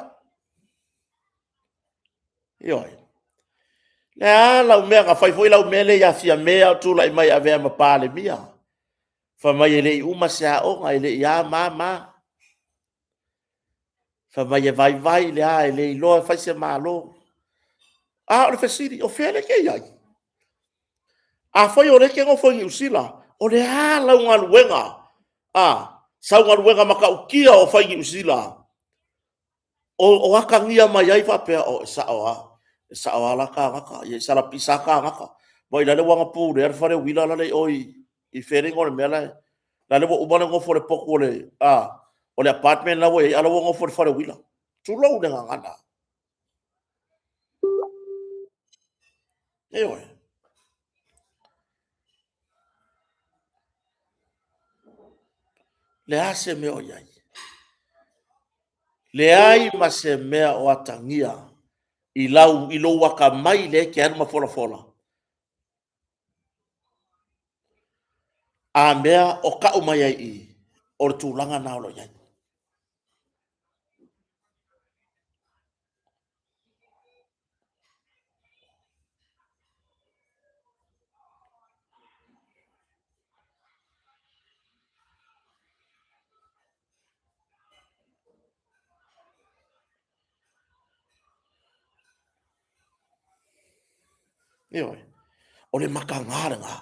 Ioe. Le a lau mea, na fai foi lau mea lea ia Fiame a o tulai mai e avea ma Palemia. Fai mai e le i uma se aoga, e le i a ma ma. Fai mai e vaivai le a, e le iloa e fai se Malo. A o le fesili, o fea lea e te i ai? Afai o lea e te nofo i Niu Sila, o le a lau galuega? A, sau galuega matautia o fai i Niu Sila, o atagia mai ai faapea, o, e sao lava, e sao lava la ta tagata, ia i salapisa lava ta tagata. Vaai la le ua na pulea le fale uila lale i o i... I fea le igoa o le mea la e, la le ua uma le nofo le potu o le, a, o le apartment la ua i ai, a la ua nofo i le fale uila. Tulou le gagana. Ioe. Le a se mea o i ai? Leai ma se mea o atagia i lau i lou atamai lea e te alu ma folafola. A mea o tau mai ai i, o le tulaga na o lo o i ai. Ioe. O le mataga lena.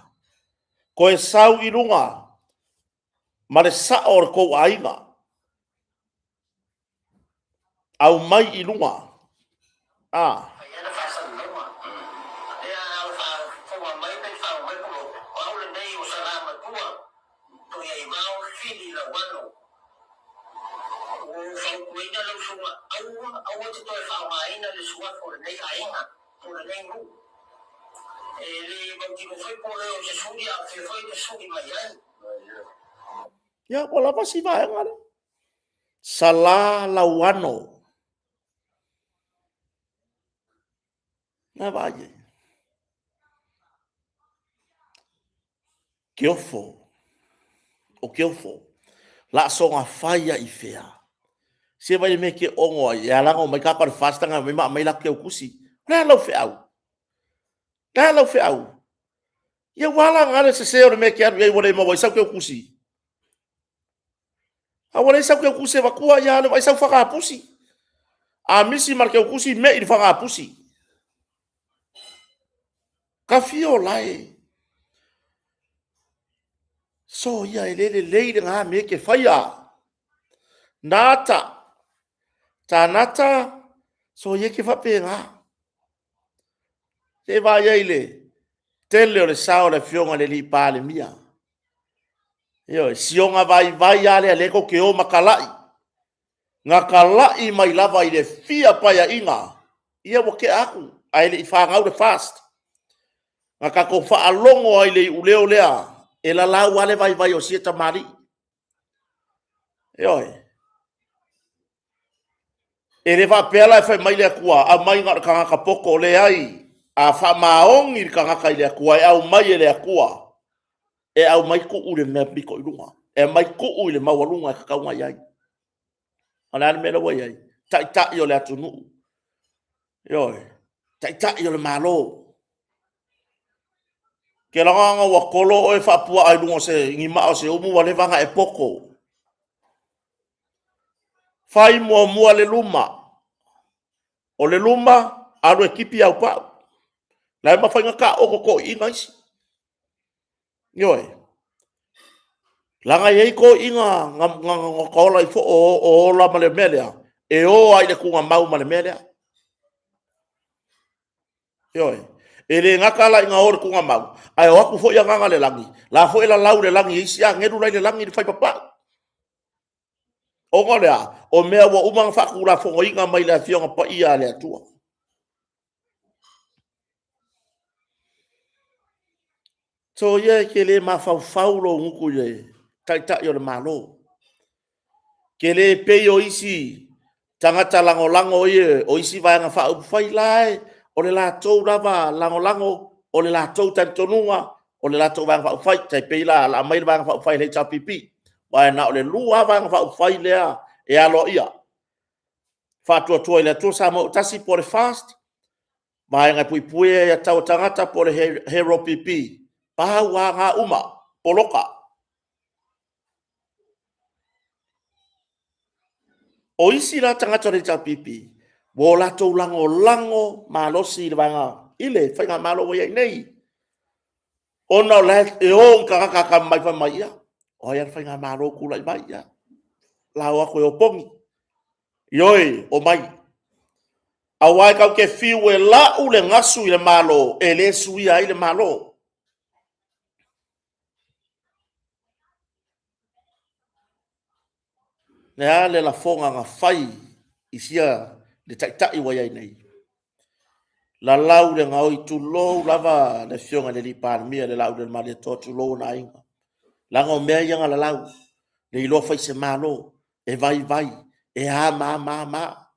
Toe sau i luga ma le sao o le tou aiga. Aumai i luga. A. Ia, ua lava si vaega lea. Sala Lauano. Na vaai ai. Keofo. O Keofo. Laasoga fai a i fea. Se vai le mea ke ongo ai. E ala ngo mai kako le fasta nga mai ma mai la ke ukusi. Le lau feau. Le lau feau. Ia ua ala nga le sese o le mea ke alu ai ua le maua ai sau ke ukusi. A ua leai sau keukusi e vatua, ia alu ai sau fagapusi. A misi ma le keukusi, me'i le fagapusi. Ka fia o lae. So ia e le lelei le ngā me ke whaia. Nāta. Tānata, so ia ke whape ngā. Se vai ai le tele o le sao o le afioga i le alii Palemia. Ioe, sioga vaivai lava lea, lea tou te o ma kalai. Na kalai mai lava i le fia paeaiga, ia ua tea atu, ae le i fanau le FAST. Na tatou faalogo ai i le iuleo lea, e lalau lava le vaivai o sia tamalii. Ioe. E le faapea la e fai mai le Atua, aumai na o le tagata poto, leai. A faamaoni le tagata i le Atua, e aumai e le Atua, e aumai tuu i le mea pito i luga, e aumai tuu i le maualuga e tatau ona i ai. O le a le mea lea ua i ai? Taitai o le atunuu, ioe, taitai o le Malo. Ke laga ua tolo oe faapuaa i luga o se ni maa o se umu ua leva ona e poto. Fai muamua le luma. O le luma, alu e tipi au pau. La e mafai ona taoto toeaiina isi. Ioe. Leaga e i ai toeaiina na ola ifo o ola ma le mea lea, e o lava i le tuugamau ma le mea lea. Ioe. E le gata la ina o i le tuugamau, ae o atu foi agaga o le lagi, la foi e lalau i le lagi e isi agelu la i le lagi le faipapau. Ona o le a? O mea ua uma ona faatulafonoina mai le Afioga Paia a le Atua. Soia e te le mafaufau lou gutu i le Taitai o le Malo. Ke le pei o isi tagata lagolago ia o isi Vaega Faaupufai la e, o le latou lava lagolago, o le latou talitonuga, o le latou Vaega Faaupufai. Tai pei la, o le a aumai le Vaega Faaupufai a le HRPP, aua e na o le 2 lava Vaega Faaupufai lea e aloaia, Faatuatua i le Atua Samoa ua Tasi po o le FAST, Vaega e Puipuia Aia Tatau a Tagata po o le HRPP. Pau lava na uma, poloka. O isi la tagata o le HRPP, ua o latou lagolago malosi i le vaega i le faigamalo ua i ai nei. Ona o la e o ni tagata atamamai fai mai, ia, o ai lava le faigamalo o tulai mai, ia, la o atu e opogi. Ioe, omai. Aua e tatou te fiu e lau le gasu i le Malo, e le suia ai le Malo. Le a le lafoga na fai i sia le taitai ua i ai nei? Lalau le gaoi, tulou lava le Afioga i le alii Palemia, le Laaulialemalietoa, tulou ona aiga. Leaga o mea ia na lalau, le iloa fai se Malo, e vaivai, e a ma a ma a ma a.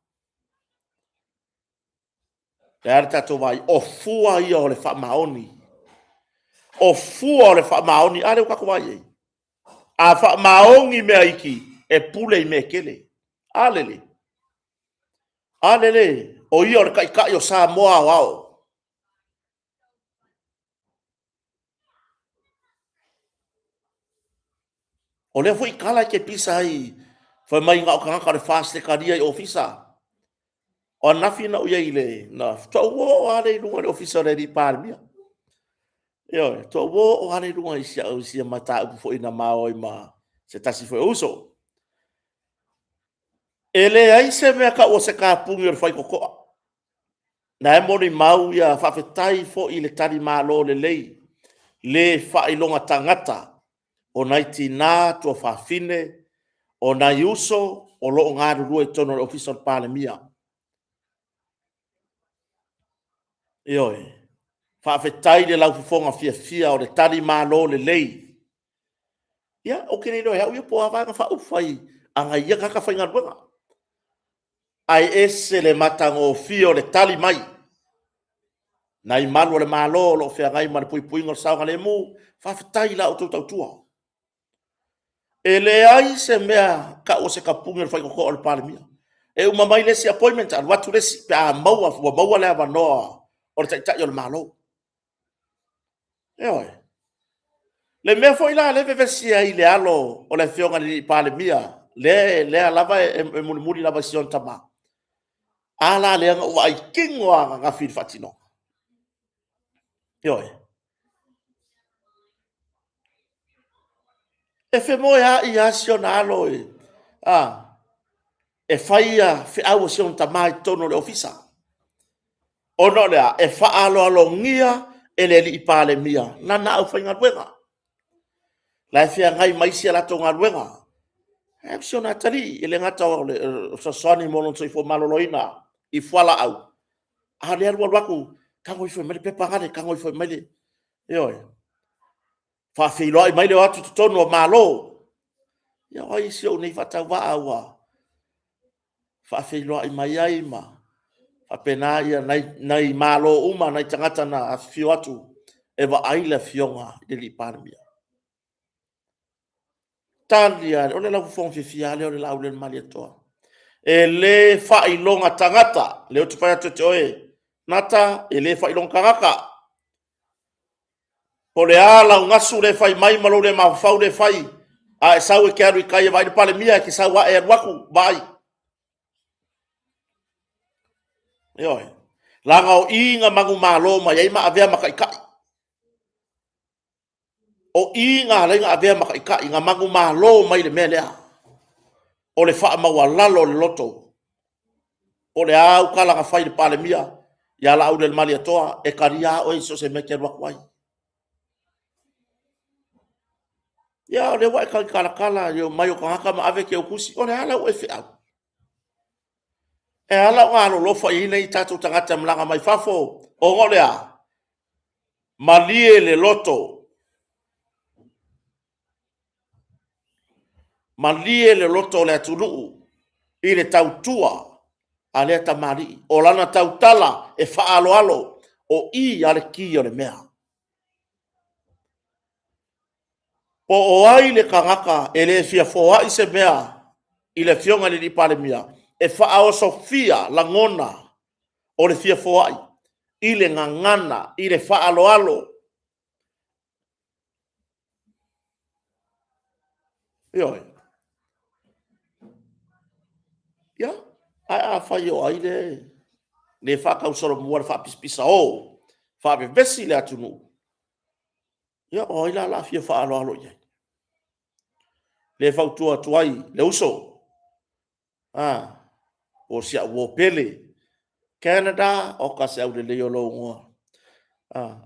Le a le tatou vaai, o fua ia o le faamaoni. O fua o le faamaoni, a lea ua tatou vaai i ai? A faamaoni mea iti, e pule i mea e tele. A lele, a lele, o ia o le taitai o Samoa aoao. O lea foi tala e te pisa ai, fai mai na o tagata o le FAST e talia i ofisa. O ananafi na ou i ai i le... na faatoa ou oo lava lea i luga i le ofisa o le alii Palemia. Ioe, faatoa ou oo lava lea i luga i si au sia mataupu foi na ma o ai ma se tasi foi o uso. E leai se mea tau o se kapuni o le faitotoa. Na e molimau ia faafetai foi i le talimalo lelei, le faailoga tagata o nai tina tuafafine, o nai uso o lo o galulue i totonu o le Ofisa o le Palemia. Ioe, faafetai i le laufofoga fiafia o le talimalo lelei. Ia, ou te le iloa e au ia po o a Vaega Faaupufai a nai ia tagata faigaluega, ae ese le matagofie o le tali mai. Nai malu o le Malo o lo o feagai ma le puipuiga o le saogalemu, faafetai i la outou tautua. E leai se mea tau o se tapuni o le faitotoa o le Palemia. E uma mai le isi appointment, alu atu le isi pe a maua, ua maua le avanoa o le Taitai o le Malo. Ioe. Le mea foi la lea e vevesi ai i le alo o le Afioga i le Palemia, lea lava e mulimuli lava i si ona tama. A la lea na ou vaai tino lava ananafi i le faatinoga. Ioe. E femoeai lava si ona alo e, a, e fai ia feau a si ona tama i totonu o le ofisa. Ona o le a? E faaaloalogia e le alii Palemia lana aufaigaluega. La e feagai ma isi a latou galuega. Ae o si ona atalii, e le gata o le fesoasoani mo lona soifua maloloina i fualaau, a o lea e alu alu atu, tago ifo mai le pepa gale, tago ifo mai le... Ioe. Faafeiloai mai le o atu i totonu o Malo. Ia o ai si ou nei faatauvaa ua faafeiloai mai ai ma faapena nai Malo uma, nai tagata na afifio atu e vaai le Afioga i le Palemia. Tali lava, o le laufofoga fiafia lava lea o le Laaulialemalietoa. E le faailoga tagata, lea ou te fai atu ia te oe, Nata, e le faailoga tagata. Po o le a lau gasu le fai mai ma lou le mafaufau le fai, a e sau e te alu i tai e vaai le Palemia, e te sau lava e alu atu vaai. Ioe. Leaga o i na manumalo mai ai ma avea ma taitai. O i na ala ai ona avea ma taitai, na manumalo mai le mea lea, o le faamaualalo o le loto. Po o le a au tala na fai i le Palemia, ia Laaulialemalietoa, e talia lava oe i so o se mea e te alu atu ai. Ia, o lea ua e tagitalatala i le omai o tagata ma ave teu tusi. O le a lau feau? E ala ona alolofa i ai nai tatou tagata e malaga mai fafo, ona o le a? Malie le loto. Malie le loto o le atunuu i le tautua a lea tamalii. O lana tautala e faaaloalo, o i a le ki o le mea. Po o ai le tagata e le fia foai se mea i le Afioga i le Palemia e faaosofia lagona o le fia foai i le gagana, i le faaaloalo. Ioe. Ia, ae afai o ai le le faatausolomua le faapisapisao, faavevesi le atunuu, ia o ai la o le a fia faaaloalo i ai? Le fautua atu ai le uso, a, o si au uo pele, Canada, oka se aulelei o lou igoa.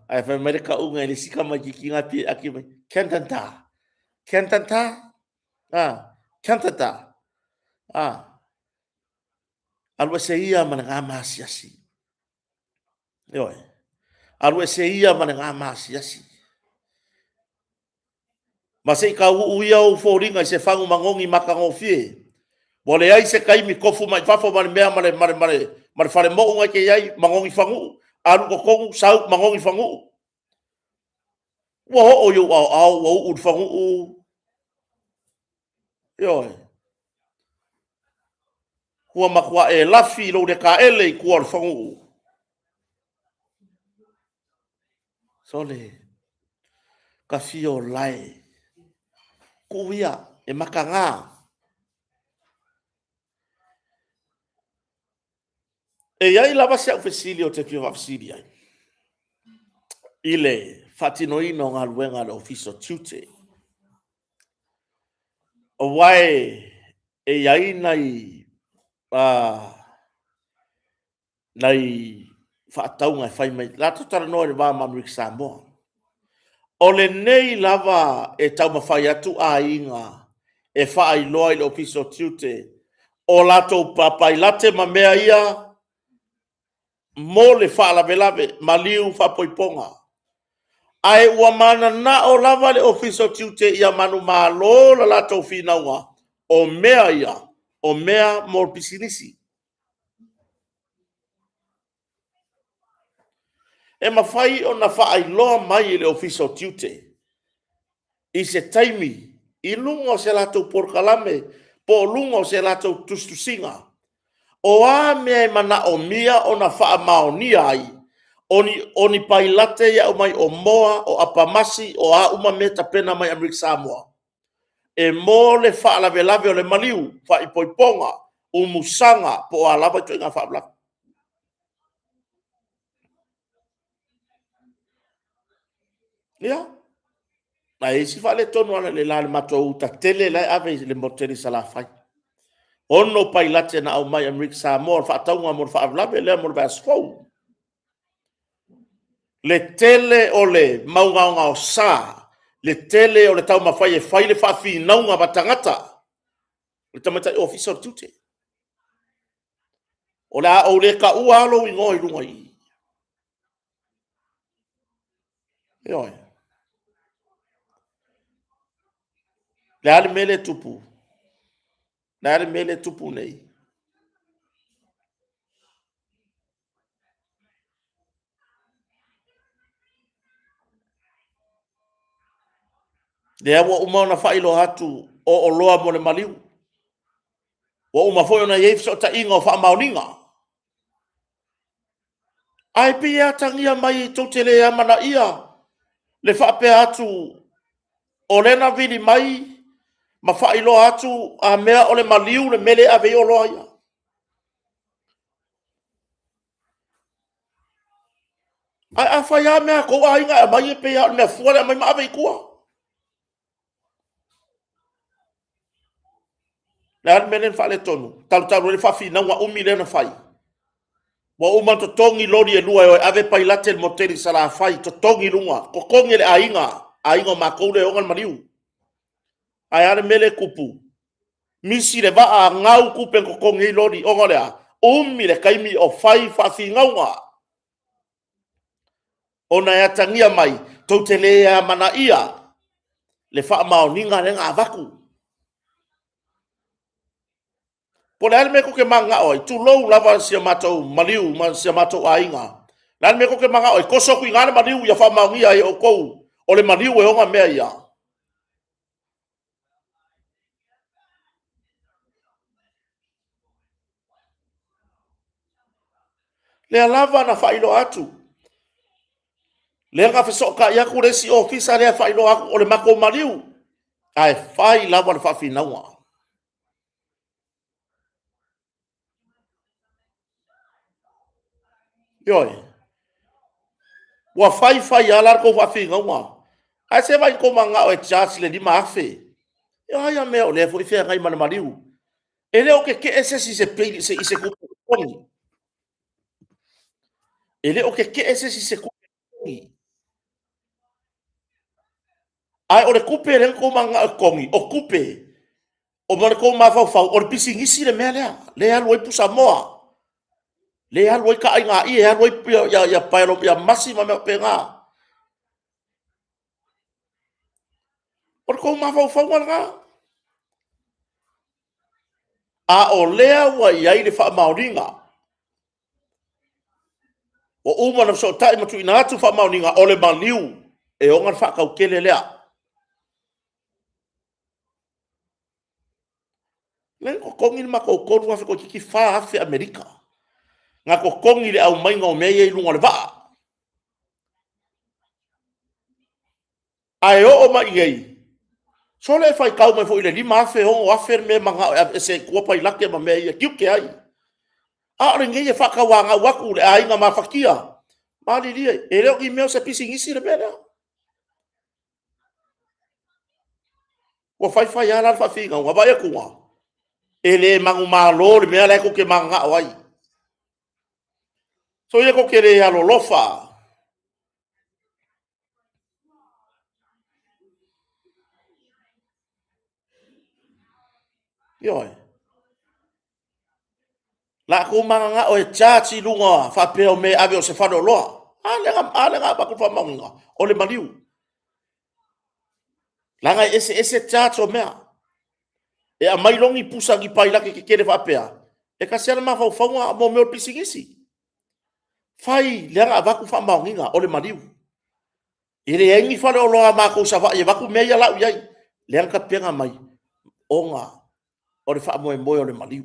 Ae fai mai le tauga i le isi tamaitiiti na pei e ati mai, Canada, Canada, a, Canada. A, alu ese ia ma le gamaasiasi. Ioe. Alu ese ia ma le gamaasiasi. Ma se i tauuu ia ou foliga i se fagu magogi matagofie. Ua leai se taimi tofu mai fafo ma le mea ma le, ma le, ma le, ma le falemou na e te i ai, magogi faguu, alu totonu, sau, magogi faguu. Ua oo i ou aoao, ua uu le faguu. Ioe. Ua matua e lafi i lou le taele i tua o le faguu. Sole, ka fia o lae. Tuu ia, e mataga. E i ai lava si au fesili o te fia faafesili ai i le faatinoina o galuega a le Ofisa o Tiute. Aua e i ai nai nai faatauga e fai mai, latou talanoa i le va ma Amerika Samoa. O lenei lava e taumafai atu aiga e faailoa i le Ofisa o Tiute o latou papailate ma mea ia mo le faalavelave, maliu faaipoipoga. Ae ua mananao lava le Ofisa o Tiute ia manumalo le latou finauga, o mea ia, o mea mo pisinisi. E mafai ona faailoa mai e le Ofisa o Tiute i se taimi i luga o se latou polokalame po o luga o se latou tusitusiga, o a mea e manaomia ona faamaonia ai o ni pailate ia aumai o moa, o apamasi, o a uma mea e tapena mai Amerika Samoa e mo le faalavelave o le maliu, faaipoipoga, umusaga, po o a lava ituaiga faalavelave. Ia, ae i ai isi faaletonu i le la i le matou uta tele la e ave i le motu tele i Salafai. 6 pailate na aumai i Amerika Samoa o le faatauga mo le faalavelave lea mo le vaiaso fou. Le tele o le mau gaogaosa, le tele o le taumafai e fai le faafinauga ma tagata, le tamaitai ofisa o le tiute. O le a ou le taua lava lou igoa i luga i i. Ioe. Le a le mea lea e tupu? Le a le mea lea e tupu nei? Lea ua uma ona faailoa atu o oloa mo le maliu. Ua uma foi ona i ai fesootaiga o faamaoniga. Ae pei e atagia mai tou te le amanaia le faapea atu o lea na vili mai ma faailoa atu a mea o le maliu le mea lea e ave ai oloa ia. Ae afai lava mea a tou aiga e aumai, e pei lava o le mea fua le aumai ma ave i tua. Le a le mea lea na faaletonu? Talutalu ai le faafinauga umi lea na fai. Ua uma ona totogi loli e lua e o e ave pailate i le motu tele i Salafai, totogi i luga, totogi e le aiga, aiga o matou lea e ona le maliu. Ae a le mea lea e tupu? Misi le vaa, gau tupe na totogi ai loli, ona o le a? Umi le taimi o fai faafinauga. Ona e atagia mai, tou te le amanaia le faamaoniga lea na avatu. Po o le a le mea tou te mananao ai, tulou lava si a matou maliu ma si a matou aiga. O le a le mea tou te mananao ai, toso atu i ina le maliu ia faamaonia ai e outou o le maliu e ona mea ia. Lea lava na faailoa atu, lea na fesootai atu le isi ofisa lea faailoa atu o le matou maliu, ae fai lava le faafinauga. Ioe. Ua fai fai lava la le tou faafinauga. Ae se vaai tou mananao e charge le $5,000. Ia ai a mea o lea foi feagai ma le maliu. E le o tetee se isi i se i se tupe totogi. E le o tetee se isi i se tupe totogi. Ae o le tupe lea na tou mananao e totogi, o tupe. O ma le kou mafaufau, o le pisinisi le mea lea, lea e alu ai pusamoa, lea e alu ai taaiga e alu ai ia paelo, ia masi ma mea faapena. O le tou mafaufauga lena. A o lea ua i ai le faamaoniga, ua uma ona fesootai ma tuuina atu faamaoniga, o le maliu e ona le faatautele lea. Lea na totogi le matou $3,000 toeitiiti $4,000 Amerika na totogi i le aumaiga o mea ia i luga o le vaa. Ae oo mai i inei, sole, e faitau mai foi i le $5,000, $6,000 le mea e manao e aveese ai i tua pailate ma mea ia e tiute ai. A o lenei e faatauanau atu i le aiga mafatia. Malilie, e le o ni mea o se pisinisi le mea lea. Ua fai fai lava la le faafinauga, vaai atu e le manumalo le mea la e tou te mananao ai. Soia tou te le alolofa. Ioe. Latou mananao e charge i luga faapea o mea e ave o se faleoloa. A lea na avatu faamaoniga, o le maliu. Leaga e eseese charge o mea. E aumai loa ni pusa ni pailate tetele faapea, e tasi lava le mafaufauga o mea o pisinisi. Fai lea na avatu faamaoniga o le maliu. E leai ni faleoloa a matou i Savaii e avatu mea ia lau i ai. Lea na tapena mai ona o le faamoemoe o le maliu.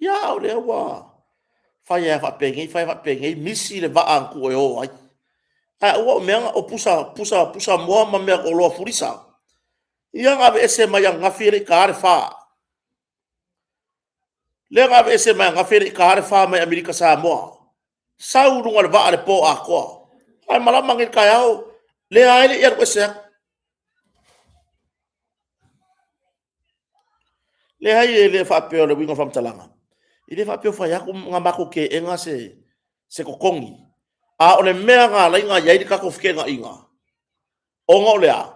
Ia, o lea ua fai lava faapenei fai faapenei, misi le vaa na tuu e o ai. Ae aua o mea o pusa, pusa, pusa moa ma mea oloa fulisa. Ia na aveese mai ananafi e le i taina le 4. Lea na aveese mai ananafi e le i taina le 4 mai Amerika Samoa. Sau i luga o le vaa i le po atoa. Ae malama nei i le taeao, lea lava e le i alu ese atu. Leai, e le faapea o le uiga o le faamatalaga, e le faapea o fai atu na matou teena se totogi, a o le mea na ala ai ona i ai le tatou feteenaiga, ona o le a?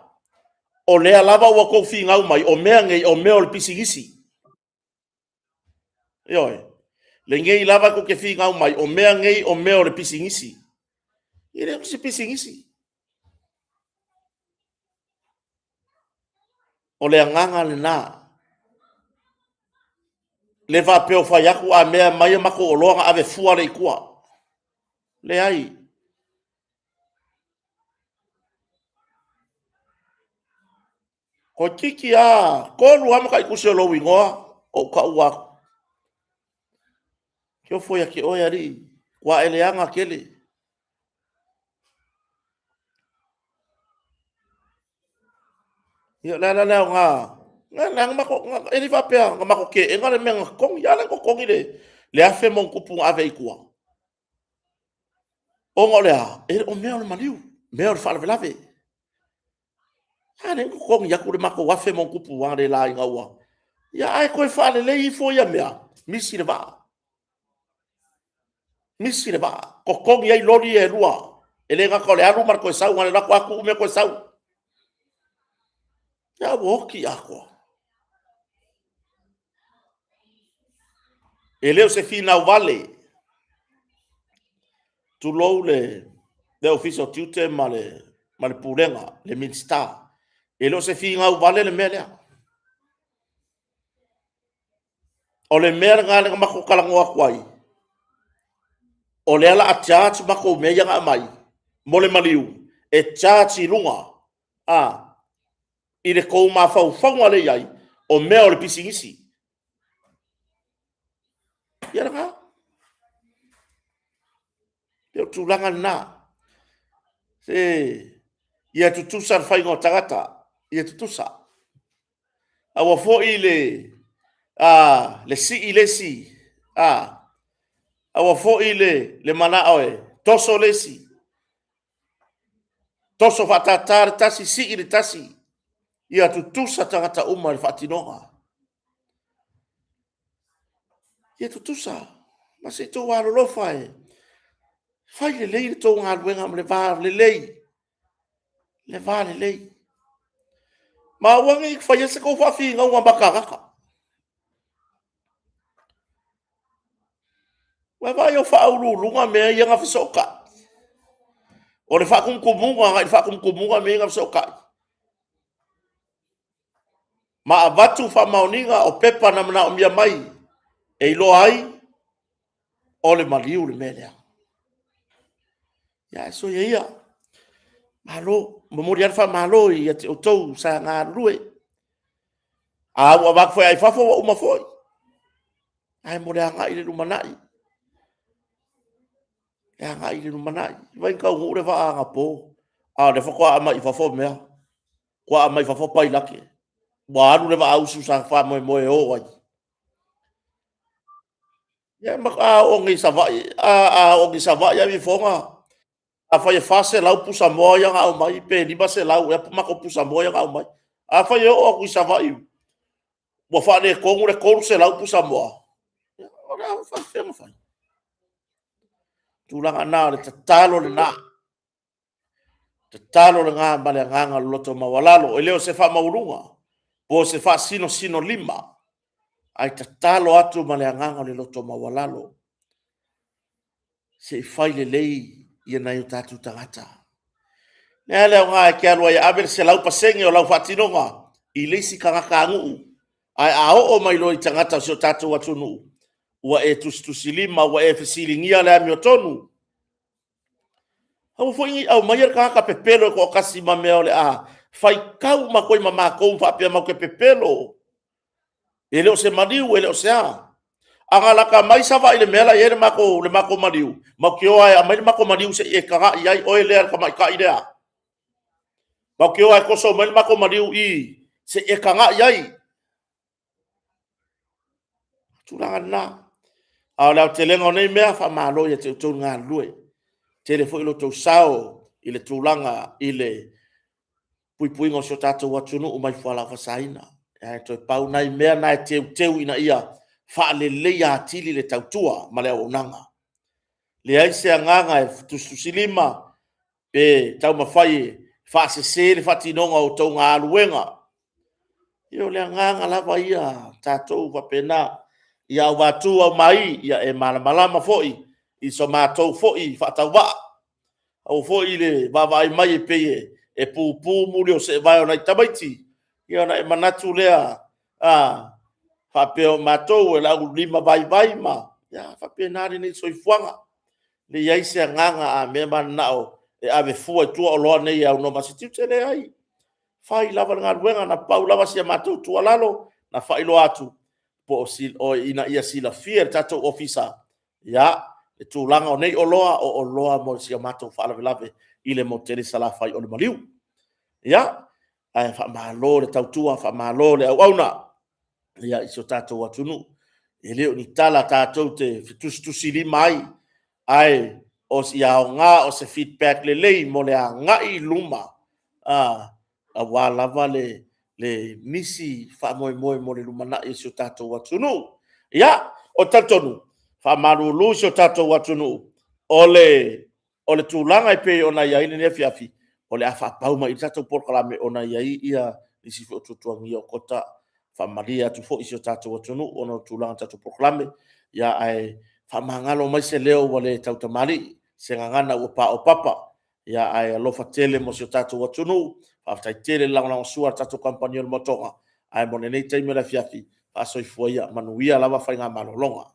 O lea lava ua outou finau mai, o mea nei o mea o le pisinisi. Ioe. Lenei lava tou te finau mai, o mea nei o mea o le pisinisi. E le o se pisinisi. O le agaga lena. Le faapea o fai atu a mea e aumai a matou oloa ona ave fua lea i tua. Leai. Toeitiiti lava 3 lava mataitusi o lou igoa ou taua atu. Ou te ofo ia te oe alii, ua e leaga tele. Ia o le ala lea o na, e le faapea na matou teena le mea na totogi, a lea na totogi le $1,000+ na ave ai i tua. Ona o le a? O mea o le maliu, mea o le faalavelave. A lea na totogi atu le matou $1,000+ analeila ina ua… Ia ae toe faalelei ifo ia mea, misi le vaa, misi le vaa, totogi ai loli ia e lua. E le gata o le alu ma le toe sau, na o le alu atu lava tuu mea toe sau. Ia ua oti atoa. E le o se finau vale, tulou le Ofisa o Tiute ma le Pulega, le Minisita. E le o se finau vale le mea lea. O le mea lena na matou talanoa atu ai, o lea o le a charge matou mea ia na aumai mo le maliu, e charge i luga i le tou mafaufauga lea e i ai, o mea o le pisinisi. Ia lena. E pei o le tulaga lena. Se ia tutusa le faiga o tagata, ia tutusa. Aua foi le sii le isi, aua foi le manao e toso le isi, toso faatata le tasi, sii le tasi. Ia tutusa tagata uma i le faatinoga. Ia tutusa, ma se i outou alolofa e fai lelei le tou galuega ma le va lelei, le va lelei. Ma aua ne i faia se tou faafinauga ma tagata. Ua vaai o faauluuluga mea ia na fesootai. O le faatumutumuga agai i le faatumutumuga mea ia na fesootai. Ma avatu faamaoniga o pepa na manaomia mai e iloa ai o le maliu le mea lea. Ia ae soia ia, malo, momoli lava le faamalo ia te outou sa galulue. A ua avatu foi i fafo ua uma foi. Ae mo le agai i le lumanai. E agai i le lumanai. Vaai na taunuu le vaa anapo, a o lea faatoa aumai i fafo mea. Faatoa aumai i fafo pailate. Ua alu le vaa usu sa faamoemoe e o ai. Ia a oo nei i Savaii, a oo nei i Savaii aveifo afai e 400 pusamoa ia na aumai pe 500 ea matou pusamoa ia na aumai. Afai e oo atu i Savaii ua faaletonu le 300 pusamoa, o le a faapefea ona fai? Tulaga na o le tatalo lena. Tatalo lena ma le agaga o le loto maualalo. E le o se faamaualuga po o se faasinosinolima, ae tatalo atu ma le agaga o le loto maualalo. Se i fai lelei ia nai o tatou tagata. O le a le aoga e te alu ai e ave le 100% o lau faatinoga i le isi tagatanuu, ae a oo mai loa i tagata o si o tatou atunuu, ua e tusitusilima, ua e fesiligia le amiotonu. Aua foi ne i aumaia le tagata pepelo e toatasi ma mea o le a faitau uma atu ai ma matou faapea matou te pepelo. E le o se maliu, e le o se a. A na lata mai Savaii i le mea la e i ai le matou maliu, matou te o lava e aumai le matou maliu se i e tagai i ai oe lea le tamaitai lea. Matou te o lava e toso mai le matou maliu i i se i e tagai i ai. Tulaga lena. A o le aotelega o nei mea, faamalo ia te outou le galulue. Tele foi lo outou sao i le tulaga i le puipuiga o si o tatou atunuu mai fualaau faasaina. Ae toe pau nai mea na e teuteu ina ia faaleleia atili le tautua ma le auaunaga. Leai se agaga e tusitusilima pe taumafai e faasese le faatinoga o outou galuega. Ia o le agaga lava ia tatou faapena, ia auvatu aumai, ia e malamalama foi i so matou foi faatauvaa. Aua foi le vaavaai mai e pei e pupu muli o seevae o nai tamaiti, ia ona e manatu lea, a faapea o matou o le aulimavaivai ma... ia faapena lenei soifuaga. E leai se agaga a mea mananao e ave fua i tua oloa nei e aunoa ma se tiute, leai. Fai lava le galuega, na pau lava si a matou tuualalo na faailoa atu, ina ia silafia e le tatou Ofisa, ia, le tulaga o nei oloa, o oloa mo si o matou faalavelave i le motu tele i Salafai o le maliu. Ia, ae faamalo le tautua, faamalo le auauna ia, i si o tatou atunuu. E le o ni tala tatou te fetusitusilima ai, ae o si aoga o se feedback lelei mo le agai i luma, aua lava le nisi faamoemoe mo le lumanai o si o tatou atunuu. Ia, ou te talitonu, faamalulu si o tatou atunuu, o le tulaga e pei ona i ai lenei afiafi, o le a faapau mai i i le tatou polokalame ona e i ai nisi foi o tuatuagia o tota, faamalie atu foi i si o tatou atunuu ona o tulaga o tatou polokalame, ae faamagalo mai se leo ua le tautamalii, se gagana ua paopapa, ae alofa tele mo si o tatou atunuu. Faafetai tele le lagolagosua a le tatou Kamupani o le Motoga, ae mo lenei taimi o le afiafi, faasoifua ia, manuia lava faiga malologa.